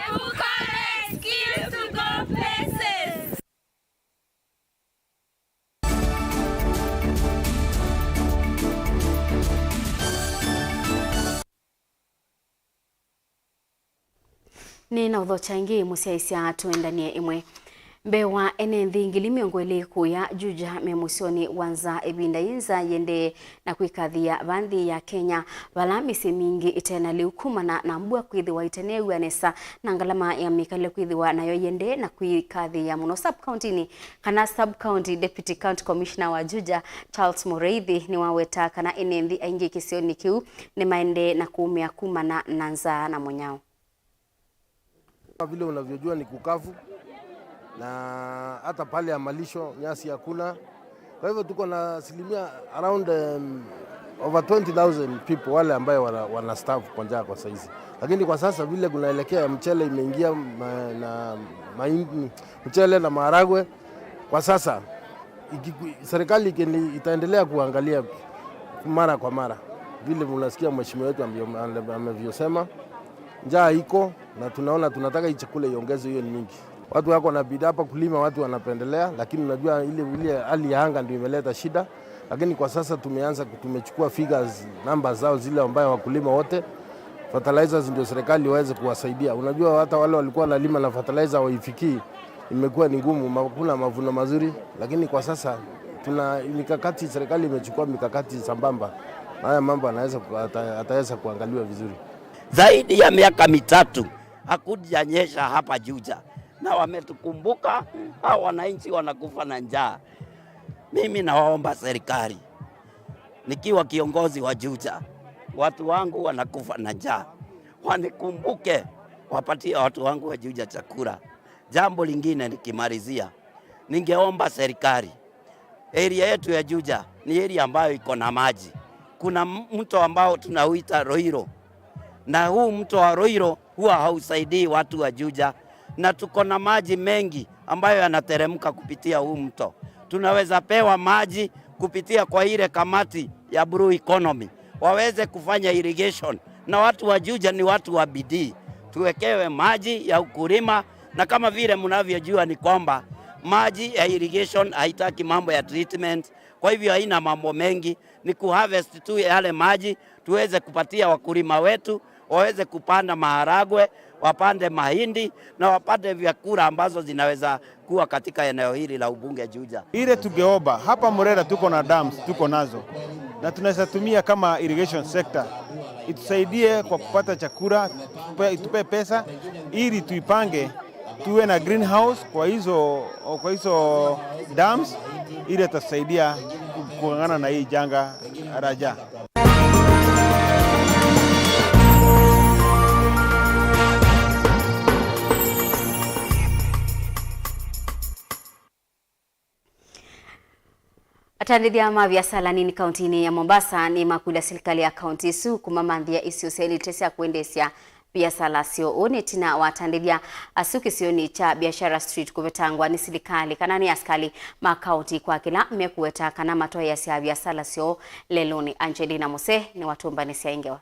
Embu College, skills to go places. Nĩ na ũthokya ĩngĩ mũsyaĩĩsya tũendanie ĩmwe. Mbee wa ene nthĩ ngili mĩongo ĩlĩ kũya Juja me mũsyonĩ wa nza ĩvinda yĩ nza yĩendee na kwĩkathĩĩa va nthĩ ya Kenya, vala mĩsyĩ mingĩ ĩte na lĩu kumana na mbua kwĩthĩwa ĩteneew'a nesa na ngalama ya mĩkalĩle kwĩthĩwa nayo yĩendee na kwĩkathĩĩa mũno sub-county-inĩ kana sub-county. Deputy County Commissioner wa Juja, Charles Mũrĩithi, nĩwaweta kana ene nthĩ aingĩ kĩsionĩ kĩu nĩmaendee na kũũmĩa kumana na nzaa na mũnyao. Kama vile unavyojua ni kukavu, na hata pale ya malisho nyasi hakuna. Kwa hivyo tuko na asilimia around, um, over twenty thousand people wale ambaye wana, wana starve kwa njaa kwa saizi. Lakini kwa sasa vile kunaelekea, mchele imeingia, ma-, na mahindi, mchele na maharagwe, Kwa sasa, ikiku-, serikali ikili-, itaendelea kuangalia mara kwa mara, vile mnasikia mheshimiwa wetu ambio-, ame-, amevyosema, njaa iko na tunaona, tunataka hii chakula iongezwe, hiyo ni mingi. Watu wako na bidii hapa kulima, watu wanapendelea, lakini unajua ile, ile hali ya anga ndio imeleta shida. Lakini kwa sasa tumeanza ku-, tumechukua figures, numbers zao zile ambayo wakulima wote, fertilizers ndio serikali waweze kuwasaidia. Unajua hata wale walikuwa wanalima na fertilizer hawaifikii, imekuwa ni ngumu, ma-, hakuna mavuno mazuri, lakini kwa sasa tuna mikakati, serikali imechukua mikakati sambamba, na haya mambo anaweza ku-, ata-, ataweza kuangaliwa vizuri. Zaidi ya miaka mitatu hakujanyesha hapa Juja, na wametukumbuka, hao wananchi wanakufa na njaa. Mimi nawaomba serikali, nikiwa kiongozi wa Juja, watu wangu wanakufa na njaa, wanikumbuke, wapatie watu wangu wa Juja chakula. Jambo lingine nikimalizia, ningeomba serikali, area yetu ya Juja ni area ambayo iko na maji. Kuna m-, mto ambao tunauita Roiro, na huu mto wa Roiro huwa hausaidii watu wa Juja, na tuko na maji mengi ambayo yanateremka kupitia huu mto. Tunaweza pewa maji kupitia kwa ile kamati ya Blue Economy, waweze kufanya irrigation, na watu wa Juja ni watu wa bidii, tuwekewe maji ya ukulima, na kama vile mnavyojua ni kwamba maji ya irrigation haitaki mambo ya treatment, kwa hivyo haina mambo mengi, ni kuharvest tu yale maji, tuweze kupatia wakulima wetu, waweze kupanda maharagwe, wapande mahindi, na wapande vyakula ambazo zinaweza kuwa katika eneo hili la ubunge Juja. Ile tungeomba, hapa Murera tuko na dams, tuko nazo. Na tunaweza tumia kama irrigation sector. Itusaidie kwa kupata chakula, tupe-, itupe pesa, ili tuipange, tuwe na greenhouse kwa hizo, kwa hizo dams, ili itasaidia ku-, kung'ang'ana na hii janga la njaa. Atandĩthya ma viasala nini kauntinĩ ya Mombasa nĩmakũlya silikalĩ ya kaunti ĩsu kũmamanthĩa isio syaĩlĩte sya kũendeesya viasala syoo. Ũũ nĩ ĩtina wa atandĩthya asu kĩsionĩ kya Biashara Street kũvetangwa nĩ silikalĩ kana nĩ asikalĩ ma kaunti kwa kĩla mekũweta kana matwaĩasya viasala syoo lelũnĩ. Angelina Muse nĩwatũmbanĩsya ĩ ngewa.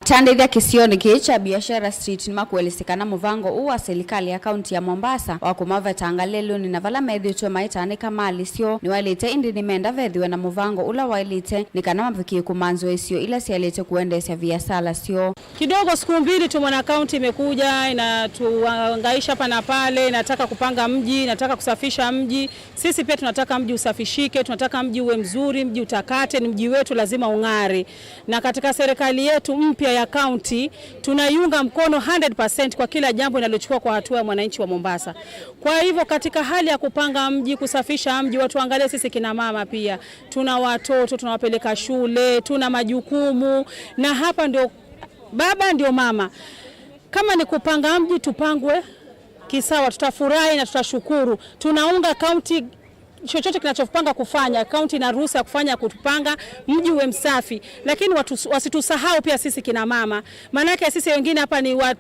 Atandĩthya kĩsionĩ kĩĩ kya Biashara Street nĩmakũelesya kana mũvango ũũ wa silikalĩ ya kaunti ya Mombasa wa kũmavetanga lelũnĩ na vala methĩĩtwe maitandĩka malĩ syoo nĩwaĩlĩte, ĩndĩ nĩmenda vethĩwe na mũvango ũla waĩlĩte nĩ kana mavikĩe kũmanzĩwa isio ila syaĩlĩte kũendeesya viasala syoo. Kidogo siku mbili tu mwana kaunti imekuja inatuhangaisha hapa na pale, inataka kupanga mji, inataka kusafisha mji. Sisi pia tunataka mji usafishike, tunataka mji uwe mzuri, mji utakate, ni mji wetu lazima ung'are. Na katika serikali yetu mpya ya kaunti, tunaiunga mkono hundred percent kwa kila jambo linalochukua kwa hatua ya mwananchi wa Mombasa. Kwa hivyo, katika hali ya kupanga mji, kusafisha mji, watuangalie sisi kina mama pia. Tuna watoto, tunawapeleka shule, tuna majukumu, na hapa ndio baba ndio mama. Kama ni kupanga mji, tupangwe kisawa, tutafurahi na tutashukuru. Tunaunga kaunti chochote kinachopanga kufanya, kaunti ina ruhusa ya kufanya, kutupanga mji uwe msafi, lakini watu, wasitusahau pia sisi kina mama, maanake sisi wengine hapa ni wa,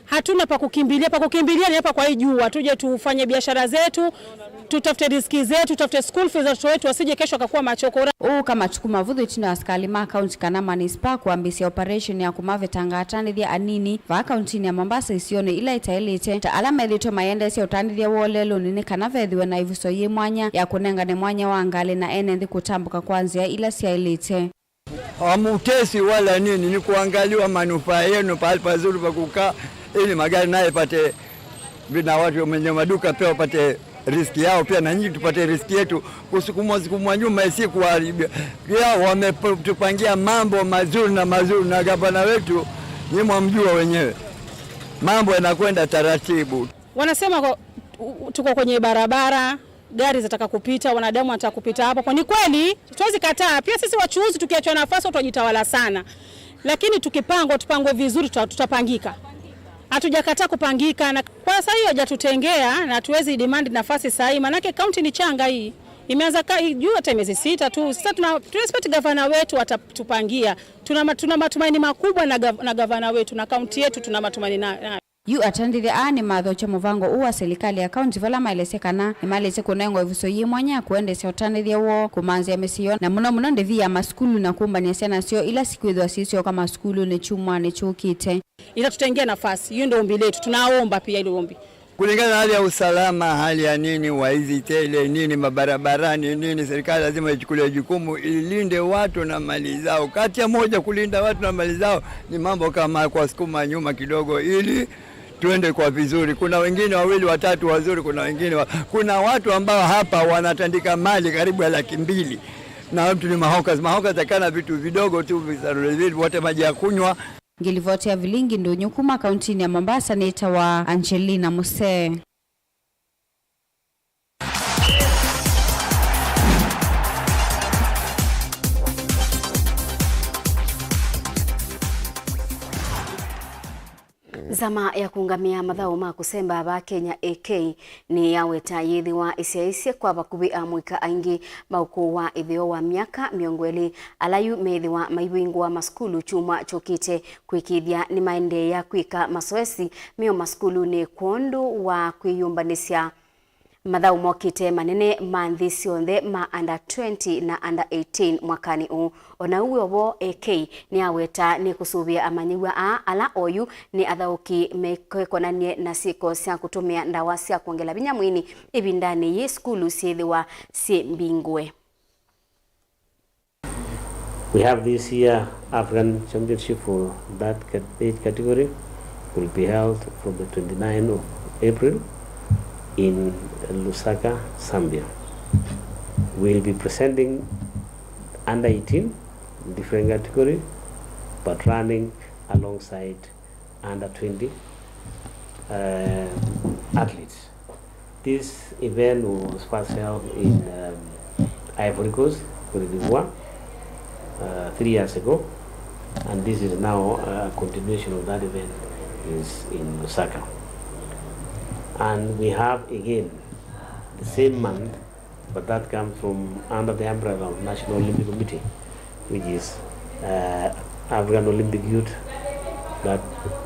hatuna pa kukimbilia. Pa kukimbilia ni hapa kwa hii jua, tuje tufanye biashara zetu, tutafute riziki zetu, tutafute school fees za watoto wetu, wasije kesho wakakuwa machokora. Ũũ ka matukũ mavũthũ ĩtina wa asikalĩ ma kaunti kana manispa kwambĩĩsya operation ya kũmavetanga atandĩthya anini vaa kauntinĩ ya Mombasa isionĩ ila itaĩlĩte, ta ala methĩĩtwe maiendeesya ũtandĩthya woo lelũnĩ nĩ kana vethĩwe na ĩvuso yĩ mwanya ya kũnengane mwanya wa ngalĩ na ene nthĩ kũtambũka kwa nzĩa ila syaĩlĩte. Hamutesi wala nini, ni kuangaliwa manufaa yenu, pahali pazuri pa kukaa, ili magari naye ipate, na watu wenye maduka pia wapate riziki yao pia, na nyinyi tupate riziki yetu. Kusukumwa, sukumwa nyuma, isi kuharibia. Pia wametupangia mambo mazuri na mazuri, na gavana wetu, nyinyi mwamjua wenyewe. Mambo yanakwenda taratibu. Wanasema kwa, u-, tuko kwenye barabara, gari zinataka kupita, wanadamu wanataka kupita hapo. Kwa ni kweli, tuwezi kataa. Pia sisi wachuuzi tukiachwa nafasi, watu wajitawala sana. Lakini tukipangwa, tupangwe vizuri, tuta-, tutapangika. Hatujakataa kupangika, na kwa sasa hiyo hajatutengea, na hatuwezi demand nafasi saa hii. Maanake kaunti ni changa hii. Imeanza ka-, juu hata miezi sita tu. Sasa tuna, tuna expect gavana wetu atatupangia. Tuna ma-, tuna matumaini makubwa na gav-, na gavana wetu, na kaunti yetu tuna matumaini na, na Yu atandĩthya aa nĩmathokya mũvango ũũ wa silikalĩ ya kaunti vala maelesya kana nĩmalĩte kũnengwa ĩvuso yĩ mwanya ya kũendeesya ũtandĩthya woo, kũmanzĩa mĩsyĩ yoo, na mũno mũno ndĩvi ya masukulu na kũmbany'a syana syoo ila sikwĩthĩwa syĩsyoka masukulunĩ kyumwanĩ kyũkĩte. Itatutengea nafasi, hiyo ndio ombi letu, tunaomba pia hilo ombi. Kulingana na hali ya usalama, hali ya nini, waizi tele, nini, mabarabarani, nini, serikali lazima ichukulie jukumu ilinde watu na mali zao. Kati ya moja, kulinda watu na mali zao ni mambo kama kuwasukuma nyuma kidogo ili tuende kwa vizuri. Kuna wengine wawili, watatu wazuri, kuna wengine wa-, kuna watu ambao hapa wanatandika mali karibu ya laki mbili. Na watu ni mahawkers. Mahawkers takana vitu vidogo tu, visarulevi, wote maji ya kunywa. Ngĩlivoti ya vilingi ndũnyũ kuma kauntinĩ ya Mombasa nĩtawa Angelina Musee. Nzama ya kũngamĩa mathaũ ma kũsemba va Kenya, A K, nĩyaweta yĩthĩwa ĩsyaĩĩsye kwa vakuvĩ amũika aingĩ ma ũkũũ wa ĩtheo wa myaka mĩongo ĩlĩ, ala yu meĩthĩwa maivingũa masukulu kyumwa kyũkĩte, kwĩkĩĩthya nĩmaendeea kwĩka masoesi me o masukulunĩ kwondũ wa kwĩyũmbanĩsya mathaũ mokĩte manene ma nthĩ syonthe ma under twenty na under eighteen mwakanĩ ũũ. O na ũu wĩ o vo, A K nĩaweta nĩkũsũvĩa amanyĩw'a aa ala oyu nĩ athaũki mekonanie na syĩko sya kũtũmĩa ndawa sya kwongela vinya mwĩĩnĩ ĩvindanĩ yĩĩ sukulu syĩthĩwa syĩ mbingũe. We have this year African Championship for that cat-, age category will be held from the twenty-ninth of April in Lusaka, Zambia. We'll be presenting under eighteen in different category, but running alongside under twenty, uh, athletes. This event was first held in, um, Ivory Coast, Cote d'Ivoire, uh, three years ago, and this is now a continuation of that event is in Lusaka. And we have again the same month, but that comes from under the umbrella of National Olympic Committee, which is, uh, African Olympic Youth, that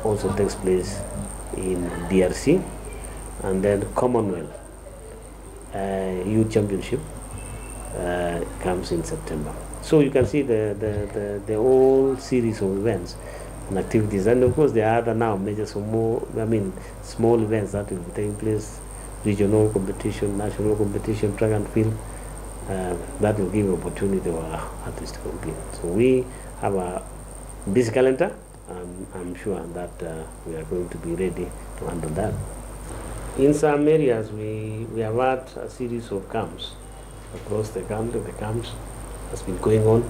also takes place in D R C, and then Commonwealth, uh, Youth Championship, uh, comes in September. So you can see the, the, the, the whole series of events and activities. And of course, there are other now major, some more, I mean, small events that will be taking place, regional competition, national competition, track and field, uh, that will give opportunity for our athletes to compete. So we have a busy calendar, and I'm sure that, uh, we are going to be ready to handle that. In some areas, we, we have had a series of camps across the country. The camps has been going on.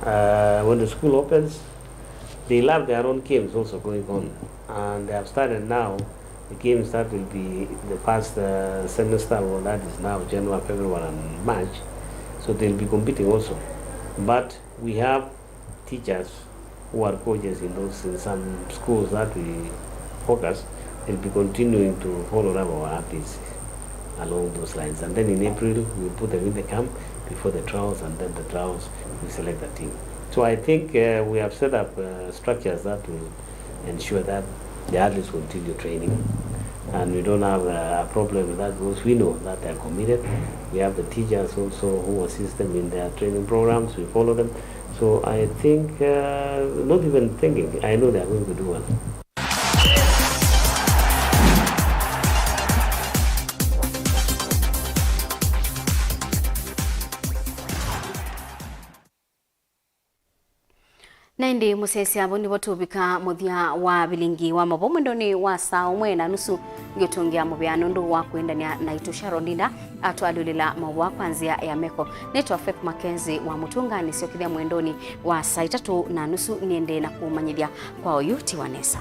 Uh, when the school opens, they have their own games also going on, and they have started now the games that will be the first, uh, semester, or that is now January, February, and March. So they'll be competing also. But we have teachers who are coaches in those, in some schools that we focus, they'll be continuing to follow up our athletes along those lines. And then in April, we put them in the camp before the trials, and then the trials, we select the team. So I think, uh, we have set up, uh, structures that will ensure that the athletes continue training. And we don't have a, a problem with that because we know that they are committed. We have the teachers also who assist them in their training programs. We follow them. So I think, uh, not even thinking, I know they are going to do well. Na ĩndĩ mũsyaĩĩsya, vau nĩvo tũvika mũthya wa vilingi wa maũvoo mwendonĩ wa saa ũmwe na nusu. Ngĩũtũngĩa mũvea nũndũ wa kũendany'a naitũ. Sharon Ndinda atwalyũlĩla maũvoo kwa nzĩa ya meko. Nĩtwa Faith Mackenzie wa Mũtũnga, nĩsyokethya mwendonĩ wa saa itatũ na nusu nĩendee na kũmanyĩthya kwa oyu ti wa nesa.